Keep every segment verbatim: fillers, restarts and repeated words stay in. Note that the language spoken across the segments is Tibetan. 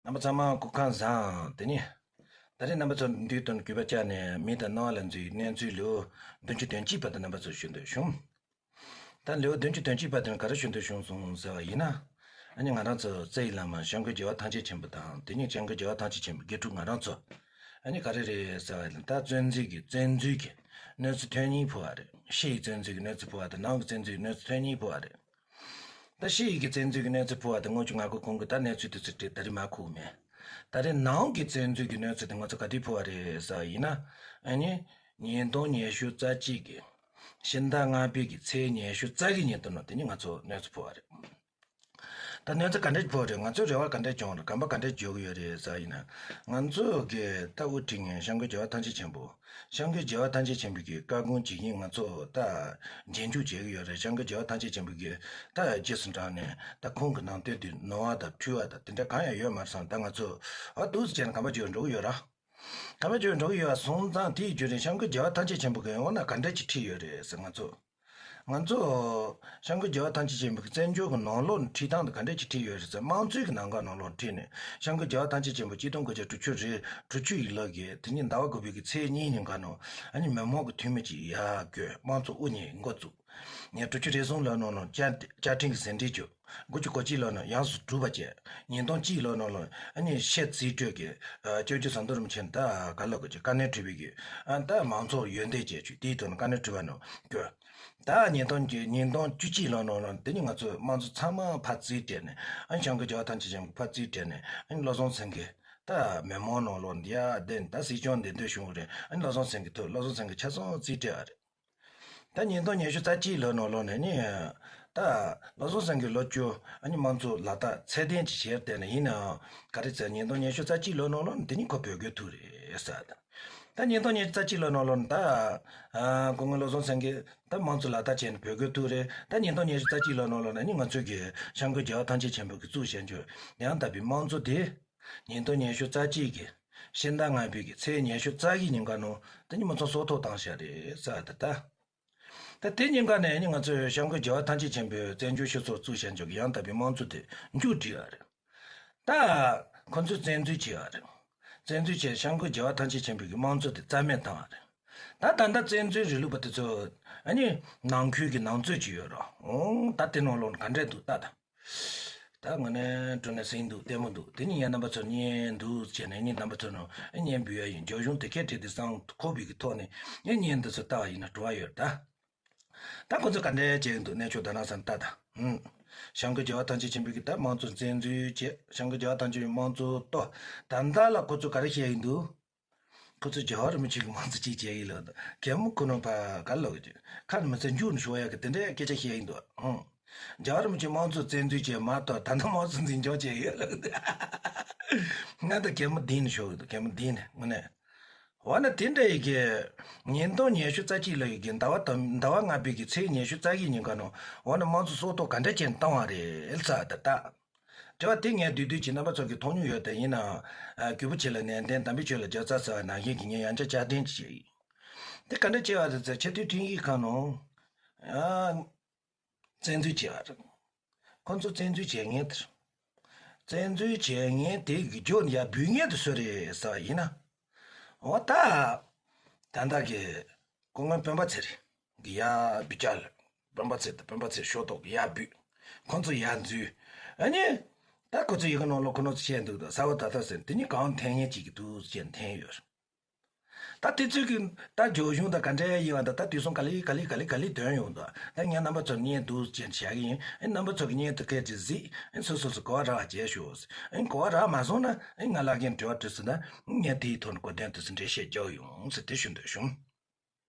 རྣམ་པ་ཚང་མ་སྐུ་ཁམས་བཟང་། དེ་ནས་ད་རེས་རྣམ་པ་ཚོ་འདིའི་དོན་གུས་པ་བཅར་ནས་མི་དང་སྣང་བ་ལ་འཛུལ་བའི་གནས་ཚུལ་ལེའུ་བདུན་ཅུ་དོན་གཅིག་པ་དེ་རྣམ་པ་ཚོར་ཞུ་འདོད་བྱུང་། ད་ལེའུ་བདུན་ཅུ་དོན་གཅིག་པ་དེ་ནི་ག་རེ་ཞུ་འདོད་བྱུང་སོང་ཟེར་བ་ཡིན་ན། ཨ་ནི་ང་རང་ཚོ་རྩ་བའི་བླ་མ་སྐྱབས་མགོན་རྒྱལ་བ་ཐམས་ཅད་མཁྱེན་པ་དང་དེ་ཉིད་སྐྱབས་མགོན་རྒྱལ་བ་ཐམས་ཅད་མཁྱེན་པའི་དགེ་ཕྲུག་ང་རང་ཚོ། ཨ་ནི་ག་རེ་རེད་ཟེར་བ་ཡིན་ན། ད་བཙན་འཛུལ་གྱི་བཙན་འཛུལ་གྱི་གནོད་འཚེ་ཐེངས་གཉིས་ཕོག་པ་རེད། ཕྱི་ཡི་བཙན་འཛུལ་གྱི་གནོད་འཚེ་ཕོག་པ་དང་ནང་གི་བཙན་འཛུལ་གྱི་གནོད་འཚེ་ཐེངས་གཉིས་ཕོག་པ་རེད། ད་ཕྱི་ཡི་གི་བཙན་འཛུལ་གྱི་གནོད་འཚེ་ཕོག་པ་དེ་དངོས་བྱུང་ང་ཁོ་ཁོང་གི་ད་གནས་ཚུལ་དེ་ཚོ་དེ་ད་རེས་མར་ཁུག་མེད། ད་རེས་ནང་གི་བཙན་འཛུལ་གྱི་གནོད་འཚེ་དེ་ང་ཚོ་ག་དུས་ཕོག་པ་རེད་ཟེར་བ་ཡིན་ན། ཨ་ནི་ཉིས་སྟོང་ཉི་ཤུ་རྩ་གཅིག་གི་ཕྱི་ཟླ་ལྔ་པའི་གི་ཚེས་ཉི་ཤུ་རྩ་བཞི་ཉིན་དུ་ནོ་དེ་ནི་ང་ཚོ་གནོད་འཚེ་ཕོག་པ་རེད། ད་གནོད་འཚེ་ག་འདྲ་ཕོག་རེད། ང་ཚོས་རེ་བ་ག་འདྲ་བཅངས་རེད། གོམ་པ་ག་འདྲ་འཇོག་གི་ཡོད་རེད་ཟེར་བ་ཡིན་ན། ང་ཚོ་གི་ད་དབུ་ཁྲིད་མཁན་སྐྱབས་མགོན་རྒྱལ་བ་ཐམས་ཅད་མཁྱེན་པ། སྐྱབས་མགོན་རྒྱལ་བ་ཐམས་ཅད་མཁྱེན་པའི་གི་བཀའ་དགོངས་ཇི་བཞིན་ང་ཚོ་ད་རྗེས་འཇུག་བྱེད་ཀྱི་ཡོད་རེད། སྐྱབས་མགོན་རྒྱལ་བ་ཐམས་ཅད་མཁྱེན་པའི་གི་ད་རྗེས་སུ་འབྲངས་ནས་ད་ཁོང་གི་ནང་དོན་དེ་ནོར་བ་དང་འཁྲུལ་བ་དང་དེ་འདྲ་གང་ཡང་ཡོད་མ་རེད་བསམ། ད་ང་ཚོ་ཨ་འདུག་སེ་བྱས་ནས་གོམ་པ་འཇོག་འགྲོ་གི་ཡོད་ར། གོམ་པ་འཇོག་འགྲོ་གི་ཡོད་པ་སོང་ཙང་དེའི་བརྒྱུད་རིང་སྐྱབས་མགོན་རྒྱལ་བ་ཐམས་ཅད་མཁྱེན་པའི་གི་འོ་ན་ག་འདྲ་ཅིག་ཁྲིད་ཡོད་རེད་ཟེར། ང་ཚོ། ང་ཚོ། སྐྱབས་མགོན་རྒྱལ་བ་ཐམས་ཅད་མཁྱེན་པའི་བཙན་བྱོལ་གྱི་ནང་ལོགས་ནས་ཁྲིད་སྟངས་དེ་ག་འདྲ་ཅིག་ཁྲིད་ཡོད་རེད་ཟེར། དམངས་གཙོའི་གི་ནང་ཁུལ་ནང་ལོགས་ནས་ཁྲིད་ནས་སྐྱབས་མགོན་རྒྱལ་བ་ཐམས་ཅད་མཁྱེན་པ་གཅིག་སྟོང་དགུ་བརྒྱ་དྲུག་ཅུ་རེ་དྲུག་ཅུ་ཡི་ལོ་གི་དེ་ཉིན་ཟླ་བ་དགུ་པའི་གི་ཚེས་གཉིས་ཉིན་ཀ་ནང་ཨ་ནི་མི་མང་གི་འཐུས་མི་ཅིག་ཡར་བསྐོས། དམངས་གཙོ་དབུ་བརྙེས་འགོ་བཙུགས། ཉིན་དྲུག་ཅུ་རེ་གསུམ་ལོ་ནང་ལོགས་བཅའ་བཅའ་ཁྲིམས་ཀྱི་ཟིན་བྲིས་བརྒྱབ། དགུ་བཅུ་གོ་གཅིག་ལོ་ནང་ཡོངས་སུ་གྲུབ་པ་བྱས། ཉིས་སྟོང་གཅིག་ལོ་ནང་ལོགས་ཨ་ནི་ཤེས་རྩིས་སྤྲོད་ཀྱི་སྐྱབས་རྗེ་ཟམ་གདོང་རིན་པོ་ཆེ་ད་ག་ལ་གི་བཀའ་ནན་གྲུབ་པའི་གི་ད་མང་ཚོགས་ཡོན་ཏན་བཅས་ཆོས་དེའི་ཐོག་ནས་བཀའ་ནན་གྲུབ་པ་ནང་བསྐོས། ད་ཉིས་སྟོང་གི་ཉིས་སྟོང་བཅུ་གཅིག་ལོ་ནང་ལོགས་དེ་ནི་ང་ཚོ་དམངས་གཙོ་ཚང་མ་ཕར་རྩིས་སྤྲད་ནས་ཨ་ནི་སྐྱབས་མགོན་རྒྱལ་བ་ཐམས་ཅད་མཁྱེན་པ་ཕར་རྩིས་སྤྲད་ནས་ཨ་ནི་བློ་བཟང་སེང་གེ་ད་མི་མང་ནང་ལོགས་འདི་ཡ་བསྡད་ནས་ད་སྲིད་སྐྱོང་འདེམས་ཐོན་བྱུང་བ་རེད། ཨ་ནི་བློ་བཟང་སེང་གེ་ཐུག་བློ་བཟང་སེང་གེ་ཆ་ཚང་རྩིས་སྤྲད་པ་རེད། ད་ཉིས་སྟོང་ཉི་ཤུ་རྩ་གཅིག་ལོ་ནང་ལོགས་ནས་ནི། ད་བློ་བཟང་སེང་གེ་ལོ་བཅུ་ཨ་ནི་དམངས་གཙོ་ལག་བསྟར་ཚད་ལྡན་གྱི་བྱས་བསྡད་ནས་ཡིན་ནའང་ག་རེ་ཟེར། ཉིས་སྟོང་ཉི་ཤུ་རྩ་གཅིག་ལོ་ནང་ལོགས་ནས་དེ་ཉིད་ཁོ་བོད་སྐྱོད་ཐུབ་རེད་ཟེར། ད་ད་ཉིས་སྟོང་ཉི་ཤུ་རྩ་གཅིག་ལོ་ནང་ལོགས་ནས་ད་ཨ་སྐུ་ངོ་བློ་བཟང་སེང་གེ་ད་དམངས་གཙོ་ལག་བསྟར་བྱས་ནས་བོད་སྐྱོད་ཐུབ་རེད། ད་ཉིས་སྟོང་ཉི་ཤུ་རྩ་གཅིག་ལོ་ནང་ལོགས་ནས་ནི་ང་ཚོས་ཀྱི་སྐྱབས་མགོན་རྒྱལ་བ་ཐམས་ཅད་མཁྱེན་པའི་གི་གཙོས་བྱས་འཇོག་ཡང་དག་པའི་དམངས་གཙོ་དེ། ཉིས་སྟོང་ཉི་ཤུ་རྩ་གཅིག་གི་ཕྱི་ཟླ་ལྔ་པའི་གི་ཚེས་ཉི་ཤུ་རྩ་བཞི་ཉིན་ཀ་ནང་དེ་ཉིན་མ་ཚང་སྲོག་ཐོག་བཏང་བཞག་རེད་ཟེར་བ་དེ་ལྟ། ད་དེ་ཉིན་ཀ་ནས་ནི་ང་ཚོས་སྐྱབས་མགོན་རྒྱལ་བ་ཐམས་ཅད་མཁྱེན་པའི་བཙན་བྱོལ་སྤྱི་ཚོགས་གཙོས་བྱས་འཇོག་གི་ཡང་དག་པའི་དམངས་གཙོ་དེ་མཇུག་བསྒྲིལ་བ་རེད། ད་ཁོ་ཚོས་བཙན་འཛུལ་བྱས་པ་རེད། བཙན་འཛུལ་བྱས་སྐྱབས་མགོན་རྒྱལ་བ་ཐམས་ཅད་མཁྱེན་པའི་གི་དམངས་གཙོ་དེ་རྩ་མེད་བཏང་བ་རེད། ད་ད་ལྟ་བཙན་འཛུལ་རིང་ལུགས་པ་དེ་ཚོ་ཨ་ནི་ནང་ཁུལ་གྱི་ནང་རྩོད་ཅིག་ཡོད་རོགས་འོང་། ད་དེ་ནང་ལོགས་ནས་ག་འདྲས་འདུག་ལྟ་ད། ད་དངོས་གནས་དྲང་གནས་ཟིན་འདུག་ལྟད་མོ་འདུག་དེ་ནི་ངས་རྣམ་པ་ཚོར་བརྙན་འདུག་བྱས་ནས་ངས་རྣམ་པ་ཚོར་ནང་བརྙན་འབུལ་ཡ་ཡིན། རྒྱ་གཞུང་དེ་སྐད་བྲིས་ཏེ་གསང་ཁོག་པའི་གི་ཐོག་ནས་ངས་བརྙན་འདི་ཚོ་ལྟ་བ་ཡིན་ན་བྲོ་བ་ཡོད་ད། ད་ཁོ་ཚོ་ག་འདྲས་བྱས་འདུག་གནས་ཆོག་ད་ནང་སང་ལྟ་ད། ཧུམ། སྐྱབས་མགོན་རྒྱལ་བ་ཐམས་ཅད་མཁྱེན་པའི་གི་ད་དམངས་གཙོ་བཙན་འཛུལ་བྱས། སྐྱབས་མགོན་རྒྱལ་བ་ཐམས་ཅད་པའི་དམངས་གཙོ་གཏོར། ད་ལྟ་ལ་ཁོ་ཚོ་ག་རེ་བཤད་ཡིན་འདུག་ཁོ་ཚོས་རྒྱལ་བ་རིན་པོ་ཆེ་གི་དམངས་གཙོ་གཅིག་བྱས་ཡིན་ལབ་འདུག་གད་མོ་ཁོ་ནོ་ཕ་ག་ལོག་གི་ཁ་ནས་མི་ཚེ་མཇུག་ནས་ཤོར་ཡག་གི་དེ་འདྲའི་སྐད་ཆ་བཤད་ཡིན་འདུག་ཧུང་། རྒྱལ་བ་རིན་པོ་ཆེ་དམངས་གཙོ་བཙན་འཛུལ་བྱས་མ་གཏོགས་ད་ལྟ་དམངས་གཙོ་འཛིན་སྐྱོང་བྱས་ཡོད་ལབ་འདུག་ང་ད་གད་མོ་ལྡིང་ནས་ཤོར་གི་འདུག་གད་མོ་ལྡིང་ནས་དངོས་གནས། འོ་ན་དེ་འདྲ་ཡི་གི་ཉིས་སྟོང་ཉི་ཤུ་རྩ་གཅིག་ལོ་ཡི་གི་ཟླ་བ་དང་ཟླ་བ་ལྔ་པའི་གི་ཚེས་ཉི་ཤུ་རྩ་བཞི་ཉིན་ཀ་ནང་འོ་ན་དམངས་གཙོ་སྲོག་ཐོག་ག་འདྲ་བྱས་ནས་བཏང་བ་རེད་ལབ་ས་ད་ལྟ། དྲི་བ་དེ་ངས་བསྡུས་བསྡུས་ཀྱིས་རྣམ་པ་ཚོ་གིས་མཐོང་མྱོང་ཡོད་དེ་ཡིན་ནའང་། ཨ། གུས་པ་ཆེ་ལ་ནན་ཏན། དམ་པའི་ཆོས་ལ་རྒྱལ་ཚ་ཟེར་བ་ནང་བཞིན་གྱི་ངས་ཡང་བསྐྱར་བསྐྱར་ལྡན་ཅིག་བྱས་ཡིན། དེ་ག་འདྲ་བྱས་པ་རེད་ཟེར། ཆེས་མཐོའི་ཁྲིམས་ཞིབ་ཁང་ནང་། ཨ། བཙན་འཛུལ་བྱས་པ་རེད། ཁོ་ཚོ་བཙན་འཛུལ་བྱས་མཁན་དེ། བཙན་འཛུལ་བྱས་མཁན་དེ་གི་རྒྱུ་ཡ་འབུད་མཁན་དེ་སུ་རེད་ཟེར་བ་ཡིན་ན། འོ་ད། ད་ལྟ་གི་སྐུ་ངོ་སྤེན་པ་ཚེ་རིང་གི་ཡ་བུ་ཅག་ལ། སྤེན་པ་ཚེ་དང་སྤེན་པ་ཚེ་ཤོག་ཐོག་གི་ཡ་བུ། ཁོ་ཚོ་ཡ་འཛུལ། ཨ་ནི། ད་ཁོ་ཚོ་ཡི་གེ་ནང་ལོགས་ཁོ་ཚོ་བཤད་འདུག་ད་གསར་པ་ད་ལྟ་ཟེར་དེ་ནི་གང་འཐེན་མཁན་ཅིག་གི་འདུག་ཅེས་འཐེན་ཡོད། ད་དེ་ཚོས་ཀྱི་ད་རྒྱ་གཞུང་དང་ག་འདྲ་ཡིན་པ་འདྲ། ད་དུས་སང་ག་ལེ་ག་ལེ་ག་ལེ་ག་ལེ་འདོན་ཡོང་འདུག་ད་ངས་རྣམ་པ་ཚོར་བརྙན་འདུག་ཅེས་བཞག་གི་ཡིན། ཨེ་རྣམ་པ་ཚོ་གི་བརྙན་དེ་སྐད་ཅིག་གཟིགས། ཨེ་སོ་སོ་སོ་གོ་བ་རག་བྱས་ཤོག་ཨེ་གོ་བ་རག་མ་སོང་ན་ཨེ་ང་ལ་རྒན་དྲི་བ་དྲི་སྲིད་ན་ངས་དེའི་ཐོག་ནས་གོ་དོན་དེ་ཚོ་འགྲེལ་བཤད་རྒྱག་ཡོང་ཟེར་དེ་ཞུ་འདོད་བྱུང་།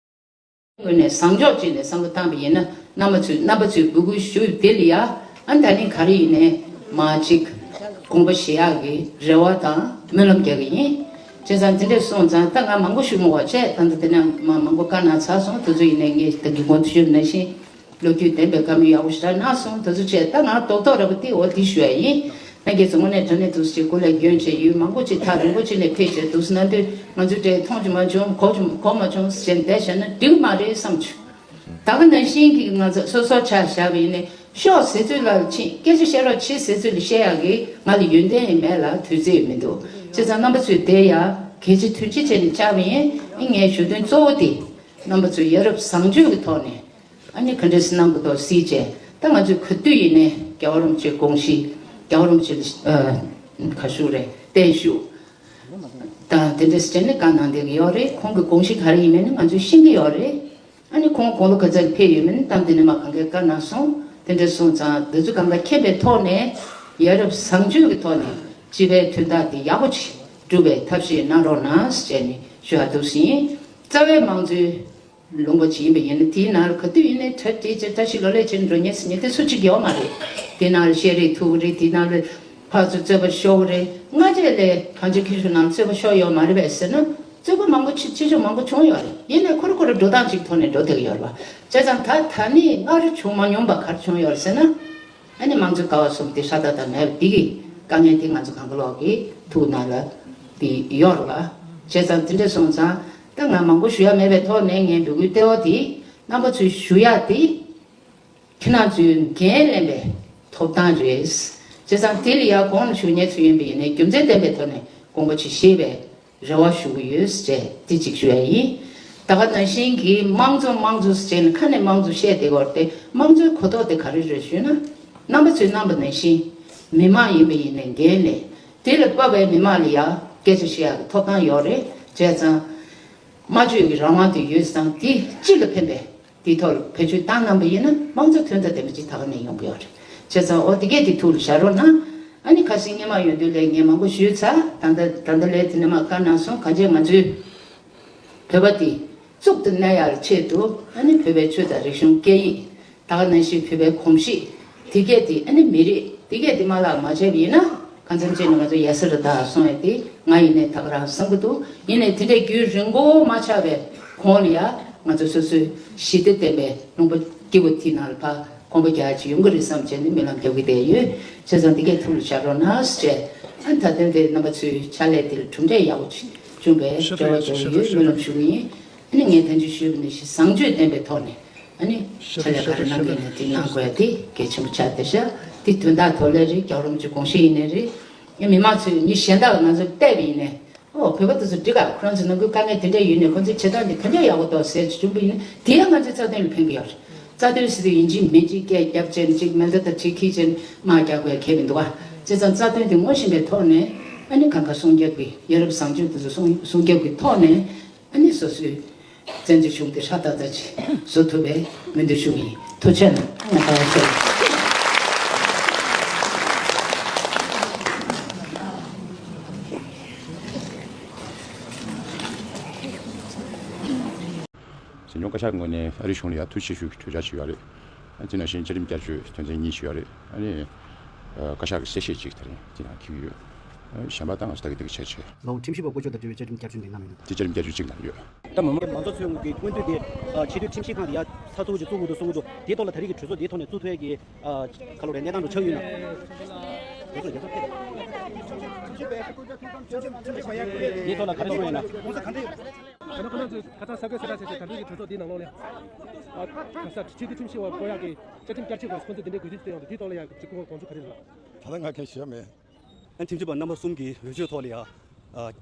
ངོས་ནས་བཟང་ཕྱོགས་ཅིག་ནས་བསམ་བློ་བཏང་བ་ཡིན་ན་རྣམ་པ་ཚོས་རྣམ་པ་ཚོས་འབོད་སྐུལ་ཞུས་དེ་ལ་ཡ། ཨ་ད་ནི་ག་རེ་ཡིན་ནའི་མ་གཅིག་དགོངས་པ་བཞེས་ཡག་གི་རེ་བ་དང་སྨོན་ལམ་རྒྱག་གི་ཡིན། བྱས་ཙང་དེ་འདྲས་སོང་ཙང་ད་ང་མང་པོ་ཞུ་མི་དགོས་བྱས། ད་ད་དེ་ནས་མ་མང་པོ་བཀའ་གནང་ཚར་སོང་། དེ་ཚོ་ཡིན་ནའི་ངས་ད་གི་གོང་དུ་ཞུས་ནང་བཞིན་ལོ་རྒྱུས་ལྡན་པའི་བཀའ་མོལ་ཡག་པོ་ཞེ་དྲག་གནང་སོང་། དེ་ཚོ་བྱས་ད་ང་རྡོག་རྡོག་རེ་བ་དེ་འོ་དེ་ཞུ་ཡ་ཡིན། ལྷན་རྒྱས་ཚོ་དངོས་གནས་དྲང་གནས་འདུག་སེ་སྐུ་ལས་འགྱོན་བྱས་ཡུན་མང་པོ་ཅིག་ཐག་རིང་པོ་ཅིག་ནས་ཕེབས་བྱས་འདུག་སེ་གནང་དུས་ང་ཚོས་དེ་མཐོང་རྒྱུ་མ་བྱུང་། གོ་རྒྱུ་གོ་མ་བྱུང་ཟེར་བསྡད་བཞག་ན་འགྲིག་མ་རེད་བསམ་བྱུང་། ད་ག་ནང་བཞིན་གྱི་ང་ཚོ་སོ་སོ་ཆ་བཞག་པ་ཡིན་ནའི་ ཤོག་ཟེར་ཚུལ་ལ་ཕྱིན། སྐད་ཆ་བཤད་རོགས་བྱེད་ཟེར་ཚུལ་ལ་བཤད་ཡག་གི་ང་ལ་ཡོན་ཏན་ཡང་མེད་ལ་དུས་ཚོད་ཡང་མི་འདུག་བྱས་ཙང་རྣམ་པ་ཚོས་དེ་ཡ་གལ་ཆེ་དོན་ཆེ་བྱས་ནས་བཅར་བ་ཡིན། ཨ་ངའི་ཞུ་དོན་གཙོ་བོ་དེ་རྣམ་པ་ཚོས་ཡ་རབས་བཟང་སྤྱོད་ཀྱི་ཐོག་ནས་ཨ་ནི་ག་འདྲས་གནང་དགོས་འདུག་སྲིད་བྱས། ད་ང་ཚོས་ག་དུས་ཡིན་ནའི་རྒྱལ་བ་རིན་པོ་ཆེའི་དགོངས་གཞི། རྒྱལ་བ་རིན་པོ་ཆེ་ལ་ཨ་ག་ཞུ་རེད། བརྟན་བཞུགས་དང་དེ་འདྲས་བྱས་ནས་བཀའ་གནང་བསྡད་ཀྱི་ཡོད་རེད། ཁོང་གི་དགོངས་གཞི་ག་རེ་ཡིན་མིན་ནི་ང་ཚོས་ཤེས་ཀྱི་ཡོད་རེད། ཨ་ནི་ཁོང་དགུང་ལོ་ག་ཚོད་ཕེབས་ཡོད་མེད་ནི་གཏམ་དེ་ནས་མ་གང་གའི་བཀའ་གནང་སོང་། དེ་འདྲ་སོང་ཙང་འདི་ཚོ་གང་ག་མཁྱེན་པའི་ཐོག་ནས་ཡ་རབས་བཟང་སྤྱོད་ཀྱི་ཐོག་ནས་སྤྱི་པའི་དོན་དག་དེ་ཡག་པོ་ཅིག་སྒྲུབ་པའི་ཐབས་ཤེས་གནང་རོགས་གནང་ཟེར་ནས་ཞུ་ཡག་འདུག་ཟིན། རྩ་བའི་དམངས་གཙོའི་ལུང་པ་ཅིག་ཡིན་པ་ཡིན་ན་དེའི་ནང་ལ་ག་དུས་ཡིན་ནའི་གྲ་སྒྲིག་བྱས་བཀྲ་ཤིས་ལོ་ལེགས་བྱས་ནས་འགྲོ་མཁན་ཟེར་མཁན་དེ་སུ་གཅིག་ཡོད་མ་རེད། དེའི་ནང་ལ་ཤེས་རིག་ཐུག་གི་རེད། དེའི་ནང་ལ་ཕར་ཚུར་རྩོད་པ་ཤོར་གི་རེད། སྔ་རྗེས་ལ་གངས་ཅན་སྐྱིད་གཤོངས་ནང་རྩོད་པ་ཤོར་ཡོད་མ་རེད་པས་ཟེར་ན། རྩོད་པ་མང་པོ་ཆེ་ཆེ་ཆུང་མང་པོ་བྱུང་ཡོད་རེད། ཡིན་ནའི་ཁོ་ར་ཁོ་ར་འགྲོ་སྟངས་གཅིག་ཐོག་ནས་འགྲོ་བསྡད་ཀྱི་ཡོད་རེད་པ། བྱས་ཙང་ད་ད་ནི་སྔར་བྱུང་མ་མྱོང་པ་ག་རེ་བྱུང་ཡོད་རེད་ཟེར་ན། ཨ་ནི་དམངས་གཙོའི་ཀ་བ་གསུམ་དེ་ཧྲ་ཏག་ཏག་མེད་པ་འདི་གི་དཀའ་ངལ་དེ་ང་ཚོ་གང་ག་ལོག་གི་ཐུགས་ནང་ལ་དེ་ཡོད་རེད་པ། བྱས་ཙང་དེ་འདྲ་སོང་ཙང་ད་ང་མང་པོ་ཞུ་ཡ་མེད་པའི་ཐོག་ནས་ངའི་འབོད་སྐུལ་གཏེ་བོ་དེ་རྣམ་པ་ཚོས་ཞུ་ཡ་དེ། ཁྱེད་རང་ཚོས་འགན་ལེན་པའི་ཐོབ་ཐང་རེད། བྱས་ཙང་དེ་ལ་ཡར་གོང་ལ་ཞུ་མཁན་ཚོ་ཡིན་པ་ཡིན་ནའི་རྒྱུ་མཚན་ལྡན་པའི་ཐོག་ནས་དགོངས་པ་ཅིག་བཞེས་པའི་རེ་བ་ཞུ་གི་ཡོད་ཅེས་དེ་གཅིག་ཞུ་ཡ་ཡིན། ད་ག་ནང་བཞིན་གྱི་དམངས་གཙོ་དམངས་གཙོ་ཟེར་ནས་ཁ་ནས་དམངས་གཙོ་བཤད་བསྡད་ཡོད་རེད་དེ། དམངས་གཙོའི་གོ་རྟོགས་དེ་ག་རེ་རེད་ཞུས་ན། རྣམ་པ་ཚོས་གནང་པ་ནང་བཞིན་མི་མང་ཡིན་པ་ཡིན་ནའི་འགན་ལེན། དེ་ལ་དཔག་པའི་མི་མང་ལ་ཡང་སྐད་ཆ་བཤད་ཡག་གི་ཐོབ་ཐང་ཡོད་རེད། བྱས་ཙང་། སྨྲ་བརྗོད་ཀྱི་རང་དབང་དེ་ཡོད་ཙང་དེ་སྤྱི་ལ་ཕན་པའི་དེའི་ཐོག་ལ་བེད་སྤྱོད་བཏང་གནང་པ་ཡིན་ན་དམངས་གཙོ་དོན་དང་ལྡན་པ་ཅིག་ད་ག་ནས་ཡོང་གི་ཡོད་རེད། བྱས་ཙང་འོ་དེ་གས་དེ་ཐུགས་ལ་བཞག་རོགས་གནང་། ཨ་ནི་ཁ་སང་སྔོན་མ་ཡོང་དུས་ལས་ངས་མང་པོ་ཞུས་ཚར། ད་ལྟ་ད་ལྟ་ལས་དེ་ནས་མ་བཀའ་གནང་སོང་། གང་ཅི་ང་ཚོའི་བོད་པ་དེ་གཙུག་ཏུ་གནས་ཡག་ཆེད་དུ་ཨ་ནི་བོད་པའི་ཆོས་དང་རིག་གཞུང་སྐད་ཡིག་ད་ག་ནང་བཞིན་བོད་པའི་གོམས་གཤིས་དེ་གས་དེ་ཨ་ནི་མི་རིགས་དེ་གས་དེ་མ་བརླག་མ་བྱས་པ་ཡིན་ན། གང་འཚམ་བྱས་ནས་ང་ཚོ་ཡལ་ས་རེད་ད་གསུང་ཡ་དེ་ང་ཡིན་ནའི་ད་ག་རང་བསམ་གྱི་འདུག་ཡིན་ནའི་དེ་འདྲའི་རྒྱུན་རིང་པོ་མ་ཆགས་པའི་གོང་ལ་ཡ་ང་ཚོ་སོ་སོའི་ཞི་བདེ་ལྡན་པའི་ལུང་པ་སྐྱིད་པོ་དེའི་ནང་ལ་ཕར་གོམ་པ་རྒྱག་ཅིག་ཡོང་གི་རེད་བསམ་བྱས་ནས་སྨོན་ལམ་རྒྱག་གི་བསྡད་ཡོད། བྱས་ཙང་དེ་གས་ཐུགས་ལ་བཞག་རོགས་གནང་ཞེས། ཨ་ནི་ད་ཐེངས་འདིར་རྣམ་པ་ཚོའི་ཕྱག་ལས་དེ་ལ་གྲུབ་འབྲས་ཡག་པོ་ཅིག་བྱུང་བའི་རེ་བ་རྒྱག་གི་ཡོད། སྨོན་ལམ་ཞུ་གི་ཡིན། ཨ་ནི་ངས་ད་ཅི་ཞུས་པ་ནང་བཞིན་བཟང་སྤྱོད་ལྡན་པའི་ཐོག་ནས། ཨ་ནི་ཕྱག་ལས་ག་རེ་གནང་གི་ཡིན་ན་དེ་གནང་དགོས་ཡ་དེ་གལ་ཆེན་པོ་ཆགས་བསྡད་ཤག་དེ་དོན་དག་ཐོག་ལ་རེད། རྒྱལ་བ་རིན་པོ་ཆེའི་དགོངས་གཞི་ཡིན་ནའི་རེད། ཨ་མི་མང་ཚོས་མི་གཞན་དག་ལ་ང་ཚོ་བལྟས་པ་ཡིན་ནའི། ཨོ་བོད་པ་དེ་ཚོ་འགྲིག་ག་ཁོ་རང་ཚོ་ནང་ཁུལ་དཀའ་ངལ་དེ་འདྲ་ཡོད་ནའི་ཁོ་ཚོའི་བྱེད་སྟངས་དེ་ག་འདྲ་ཡག་པོ་འདུག་ཟེར་བྱུང་བ་ཡིན་ན་དེ་ཡང་ང་ཚོའི་རྩ་དོན་ལ་ཕན་གི་ཡོད་རེད། རྩ་དོན་ཟེར་དུས་ཡིན་གཅིག་མིན་གཅིག་སྐད་རྒྱབ་བྱས་ནས་གཅིག་མེ་མདའ་དང་གཅིག་འཁྱེར་བྱས་ནས་དམག་རྒྱག་དགོས་ཡ་གལ་མི་འདུག་ག་བྱས་ཙང་རྩ་དོན་དེ་ངོ་ཤེས་པའི་ཐོག་ནས་ཨ་ནི་གང་ག་སྲུང་སྐྱོབ་ཀྱི་ཡ་རབས་བཟང་སྤྱོད་དེ་ཚོ་སྲུང་སྲུང་སྐྱོབ་ཀྱི་ཐོག་ནས། ཨ་ནི་སོ་སོའི་བཙན་བྱོལ་གཞུང་དེ་ཧྲ་ཏག་ཏག་ཅིག་བཟོ་ཐུབ་པའི་སྨོན་འདུན་ཞུ་གི་ཡིན། ཐུགས་རྗེ་གནང་། ཨ་ནི་ད་སོ། ཟིན་སྐྱོང་བཀའ་ཤག་གི་ངོས་ནས་ཨ་རིའི་གཞུང་ལ་ཡང་ཐུགས་རྗེ་ཆེ་ཞུ་གི་གྲོས་འཆར་ཞིག་ཡོད་རེད། ཨ་དེ་ནང་བཞིན་བཅའ་ཁྲིམས་བསྐྱར་བཅོས་དོན་ཚན་གཉིས་ཞིག་ཡོད་རེད། ཨ་ནི། ཨ་བཀའ་ཤག་གི་གསལ་བཤད་ཅིག་དེ་རིང་དེ་ནང་འཁྱེར་གྱི་ཡོད། ཨ་གཞན་པ་ད་ང་ཚོ་ལྟ་གི་ལྟ་གི་བྱས་བྱས། ལའོ་ཁྲིམས་ཞིབ་པ་བསྐོ་ཕྱོགས་དང་འབྲེལ་བའི་བཅའ་ཁྲིམས་བསྐྱར་བཅོས་འདི་གནང་མིན། དེ་བཅའ་ཁྲིམས་བསྐྱར་བཅོས་གཅིག་གནང་ཡོད། ད་མི་མང་མང་གཙོ་མཚོན་དབང་གི་སྔོན་དུས་དེ་ཨ་ཆེས་མཐོའི་ཁྲིམས་ཞིབ་ཁང་དེ་ཡར་ཚགས་ཚུད་ཅིག་བཙུགས་དགོས་འདུག་གསུང་གི་འདུག་དེའི་ཐོག་ལ་ད་རེས་ཀྱི་གྲོས་ཚོགས་དེའི་ཐོག་ནས་བཙུགས་ཐུབ་ཡ་གི་ཨ་ག་ལོ་རེད་གནས་སྟངས་འདྲ་ཆགས་ཡོད་ན། དེའི་ཐོག་ལ་ག་རེ་གསུངས་ཡོད་ན། ད་ནི་ཁོ་རང་ཚོས་ཁ་སང་གསལ་བསྒྲགས་བྱས་བྱས་ད་རེས་ཀྱི་གྲོས་ཚོགས་འདིའི་ནང་ལོགས་ལ་ཡང་། ཨ་ག་ས་ཆེས་མཐོའི་ཁྲིམས་ཞིབ་པ་བསྐོ་ཡག་གི་བཅའ་ཁྲིམས་བསྐྱར་བཅོས་སྐོར་ཁོང་ཚོས་འདི་འདྲའི་དགོས་འདུན་ཞིག་བཏོན་ཡོང་འདུག་དེའི་ཐོག་ལ་ཡང་གཅིག་གོ་དགོངས་ཚུལ་ག་རེ་རེད་ལགས། ད་ལྟ་ང་གང་ཞུ་ཡ་མེད། ཨ་ཁྲིམས་ཞིབ་པ་རྣམ་པ་གསུམ་གྱི་འོས་ཆོས་ཐོག་ལ་ཡ། ཨ་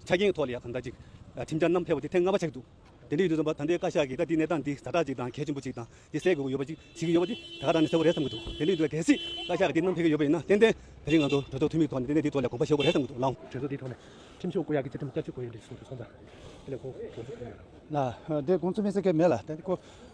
ཆ་རྐྱེན་ཐོག་ལ་ཡ་གང་ལྟར་ཅིག་ཨ་ཁྲིམས་འཆར་བསྣམས་ཕེབས་པ་དེ་ཐེངས་ལྔ་པ་ཆགས་འདུག་དེ་འདྲ་ཡིན་དུས་ཙམ་པ་ད་ལྟའི་བཀའ་ཤག་གིས་ད་འདི་གནས་སྟངས་འདི་ཛ་དྲག་ཅིག་དང་གལ་ཆེན་པོ་ཅིག་དང་འདི་གསལ་དགོས་ཀྱི་ཡོད་པ་ཅིག་བྱེད་ཀྱི་ཡོད་པ་འདི་ད་ག་རང་ནས་གསལ་པོ་རེད་བསམ་གྱི་འདུག་དེ་འདྲ་ཡིན་དུས་གལ་སྲིད་བཀའ་ཤག་གིས་འདི་བསྣམས་ཕེབས་ཀྱི་ཡོད་པ་ཡིན་ན་ཏན་ཏན་ད་རིང་ང་ཚོ་གྲོས་ཚོགས་འཐུས་མིའི་ཐོག་ནས་ཏན་ཏན་འདིའི་ཐོག་ལ་དགོངས་པ་བཞེས་དགོས་རེད་བསམ་གྱི་འདུག་ལགས། གྲོས་ཚོགས་འདིའི་ཐོག་ནས་ཁྲིམས་ཞིབ་བསྐོ་ཡག་གི་བཅའ་ཁྲིམས་བསྐྱར་བཅོས་དགོས་ཡོད་འདུག་གསུངས་འདུག་སོང་ཙང་དེ་ལས་ཁོང་དགོངས་ཚུལ་ག་རེ་ཡོད་ལགས། ལགས་དེ་དགོངས་ཚུལ་སྨྲས་ཚད་གལ་མེད་ལ་ད་ཁོ་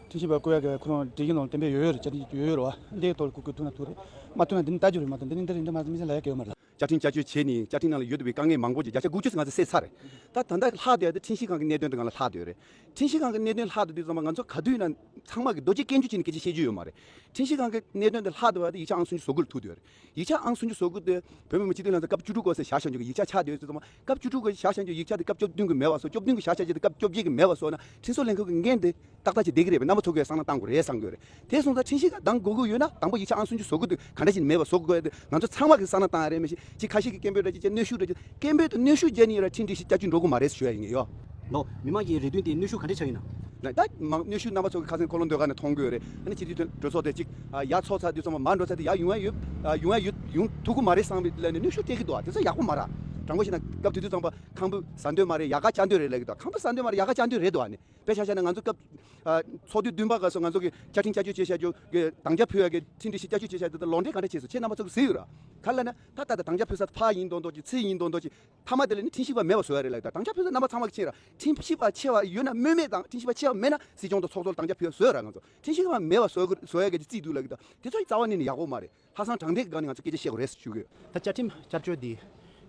ཁྲིམས་ཞིབ་པ་བསྐོ་ཡག་གི་ཁོ་རང་སྒྲིག་གཞི་ནང་ལ་གཏན་འབེབས་ཡོད་ཡོད་རེད། བཅའ་ཁྲིམས་ཡོད་ཡོད་རེད་བ། འདིའི་ཐོག་ལ་བསྐོ་དགོས་ཐུག་ན་ཐུག་རེད། མ་ཐུག་ན་འདི་ནི་ལྟ་རྒྱུ་རེད། མ་གཏོགས་འདི་ནི་འདི་རེད་འདི་མ་རེད་མི་ཚེ་ལ་ཡ་གལ་ཡོད་མ་རེད། བཅའ་ཁྲིམས་བསྐྱར་བཅོས་བྱས་ནས་བཅའ་ཁྲིམས་ནང་ལ་ཡོད་བསྡད་པའི་དཀའ་ངལ་མང་པོ་ཅིག་བརྒྱ་ཆ་དགུ་བཅུ་ཙམ་ང་ཚོས་སེལ་ཚར་རེད། ད་ད་ལྟ་ལྷག་བསྡད་ཡ་དེ་ཁྲིམས་ཞིབ་ཁང་གི་གནད་དོན་དེ་སྒང་ལ་ལྷག་བསྡད་ཡོད་རེད། ཁྲིམས་ཞིབ་ཁང་གི་གནད་དོན་ལྷག་བསྡད་དུས་ཙམ་པ་ང་ཚོ་ག་དུས་ཡིན་ན་ཚང་མ་གི་རྡོ་རྗེ་སྐྱོན་བརྗོད་བྱས་ནས་སྐད་ཆ་བཤད་རྒྱུ་ཡོད་མ་རེད། ཁྲིམས་ཞིབ་ཁང་གི་གནད་དོན་དེ་ལྷག་བསྡད་པ་དེ་ཡིག་ཆ་ཨང་སུམ་ཅུ་སོ་དགུ་ལ་ཐུག་བསྡད་ཡོད་རེད། ཡིག་ཆ་ཨང་སུམ་ཅུ་སོ་དགུ་དེ་བོད་མི་མང་སྤྱི་འཐུས་ལྷན་ཚོགས་སྐབས་བཅུ་དྲུག་གོ་ས་བཞག་བཞག་རྒྱུ་ཡིག་ཆ་ཆགས་བསྡད་ཡོད་དུས་ཙམ་པ་སྐབས་བཅུ་དྲུག་གོ་ས་བཞག་བཞག་རྒྱུ་ཡིག་ཆ་དེ་སྐབས་བཅོ་བདུན་གི་མེད་པ་བཟོ། བཅོ་བདུན་གི་བཞག་བཞག་རྒྱུ་དེ་སྐབས་བཅོ་བརྒྱད་གི་མེད་པ་བཟོ་ན་ཁྲིམས་བཟོ་ལྷན་ཁང་གི་འགན་དེ་ཏག་ཏག་ཅིག་བསྡད་ཀྱི་རེད་པས། རྣམ་པ་ཚོ་གིས་བསམ་བློ་བཏང་དགོས་རེད་བསམ་གྱི་ཡོད་རེད། དེ་སོང་ཙང་ཁྲིམས་ཞིབ་ཁང་དང་དགོས་ཀྱི་ཡོད་ན་དང་པོ་ཡིག་ཆ་ཨང་སུམ་ཅུ་བཟོ་དགོས་འདུག་ག་འདྲ་ཞིག་མེད་པ་བཟོ་དགོས་འདུག་ང་ཚོ་ཚང་མ་གིས་བསམ་བློ་བཏང་ཡ་རེད། མི་ཤེས་ཅིག་ཁ་ཤས་ཀྱིས་སྐད་འབོད་རེ་བྱེད་ཅིག་གནོན་ཤུགས་རེ་བྱེད། སྐད་འབོད་དང་གནོན་ཤུགས་བརྒྱབ་ནས་ཡོད་ལ་ཁྲིམས་སྒྲིག་གཞི་བསྐྱར་བཅོས་འགྲོ་གི་མ་རེད་ཞུ་ཡ་ཡིན་ངེས་ཡོད། ལོ། མི་མང་གི་རེ་འདུན་དེ་གནོན་ཤུགས་ག་འདྲ་ཆགས་ཡོད་ན། ད་མང་གནོན་ཤུགས་རྣམ་པ་ཚོ་གི་ཁ་སང་འཁོར་ལོ་ཟློས་གར་ནས་མཐོང་གི་ཡོད་རེད། ཨ་ནི་སྤྱི་འཐུས་གྲོས་ཚོགས་དེ་གཅིག་ཨ་ཡར་ཚོགས་ཚར་དུས་ཙམ་པ་མར་འགྲོ་ཚར་དུས་ཡར་ཡོང་ཡ་ཡོད། ཨ་ཡོང་ཡ་ཡོད་ཡོང་ཐུབ་ཀྱི་མ་རེད་བསམ་པའི་ལས་ནས་གནོན་ཤུགས་སྤྲད་ཀྱི་འདུག་ཨ་དེ་ཚོ་ཡག་པོ་མ་རེད། དྲང་པོ་བཤད་ན་སྐབས་དེ་དུས་ཙམ་པ་ཁང་པ་ཟ་འདོད་མ་རེད། ཡག་ག་བཅའ་འདོད་རེད་ལབ་ཀྱི་འདུག་ཁང་པ་ཟ་འདོད་མ་རེད། ཡག་ག་བཅའ་འདོད་རེད་འདུག་ཨ་ནི་དཔེ་ཆ་བཞག་ན་ང་ཚོ་སྐབས་ཨ་ཚོགས་དུས་བདུན་པ་སྐབས་སུ་ང་ཚོ་གི་བཅའ་ཁྲིམས་བསྐྱར་བཅོས་བྱེད་བྱ་རྒྱུ་གི་དམ་བཅའ་ཕུལ་ཡ་གི་ཁྲིམས་སྒྲིག་ཞིབ་བསྐྱར་བཅོས་བྱས་དུས་ད་ལོ་འབྲེལ་ག་འདྲ་བྱས་སོང་། ཁྱེད་རྣམ་པ་ཚོ་གི་གཟིགས་ཡོད་ར། ག་རེ་ལབ་ན་ད་ད་ད་དམ་བཅའ་ཕུལ་ས་ཕར་ཡིན་མདོག་མདོག་ཅིག་ཚུར་ཡིན་མདོག་མདོག་ཅིག་མཐའ་མ་དེ་ལ་ནི་ཁྲིམས་ཞིབ་པ་མེད་པ་བཟོ་ཡ་རེད་ལབ་ཀྱི་འདུག་དམ་བཅའ་ཕུལ་ས་རྣམ་པ་ཚང་མ་གི་ཕྱིན་ར་ཁྲིམས་ཞིབ་པ་ཆེ་བ་ཡོད་ན་སྨོས་མེད་དང་ཁྲིམས་ཞིབ་པ་ཆེ་བ་མེད་ན་སྲིད་སྐྱོང་དང་ཚོགས་གཙོ་ལ་དམ་བཅའ་ཕུལ་ཡ་བཟོ་ཡ་ར། ང་ཚོ་ཁྲིམས་ཞིབ་པ་མེད་པ་བཟོ་དགོས་བཟོ་ཡ་གི་རྩིས་འདུག་ལབ་ཀྱི་འདུག་དེ་ཚོ་རྩ་བ་ཉིད་ནས་ཡག་པོ་མ་རེད། ལྷག་བསམ་དྲང་བདེན་གྱི་སྒང་ནས་ང་ཚོ་སྐད་ཆ་བཤད་དགོས་རེད་ཞུ་གི་ཡོད། ད་བཅའ་ཁྲིམས་བསྐྱར་བཅོས་འདི་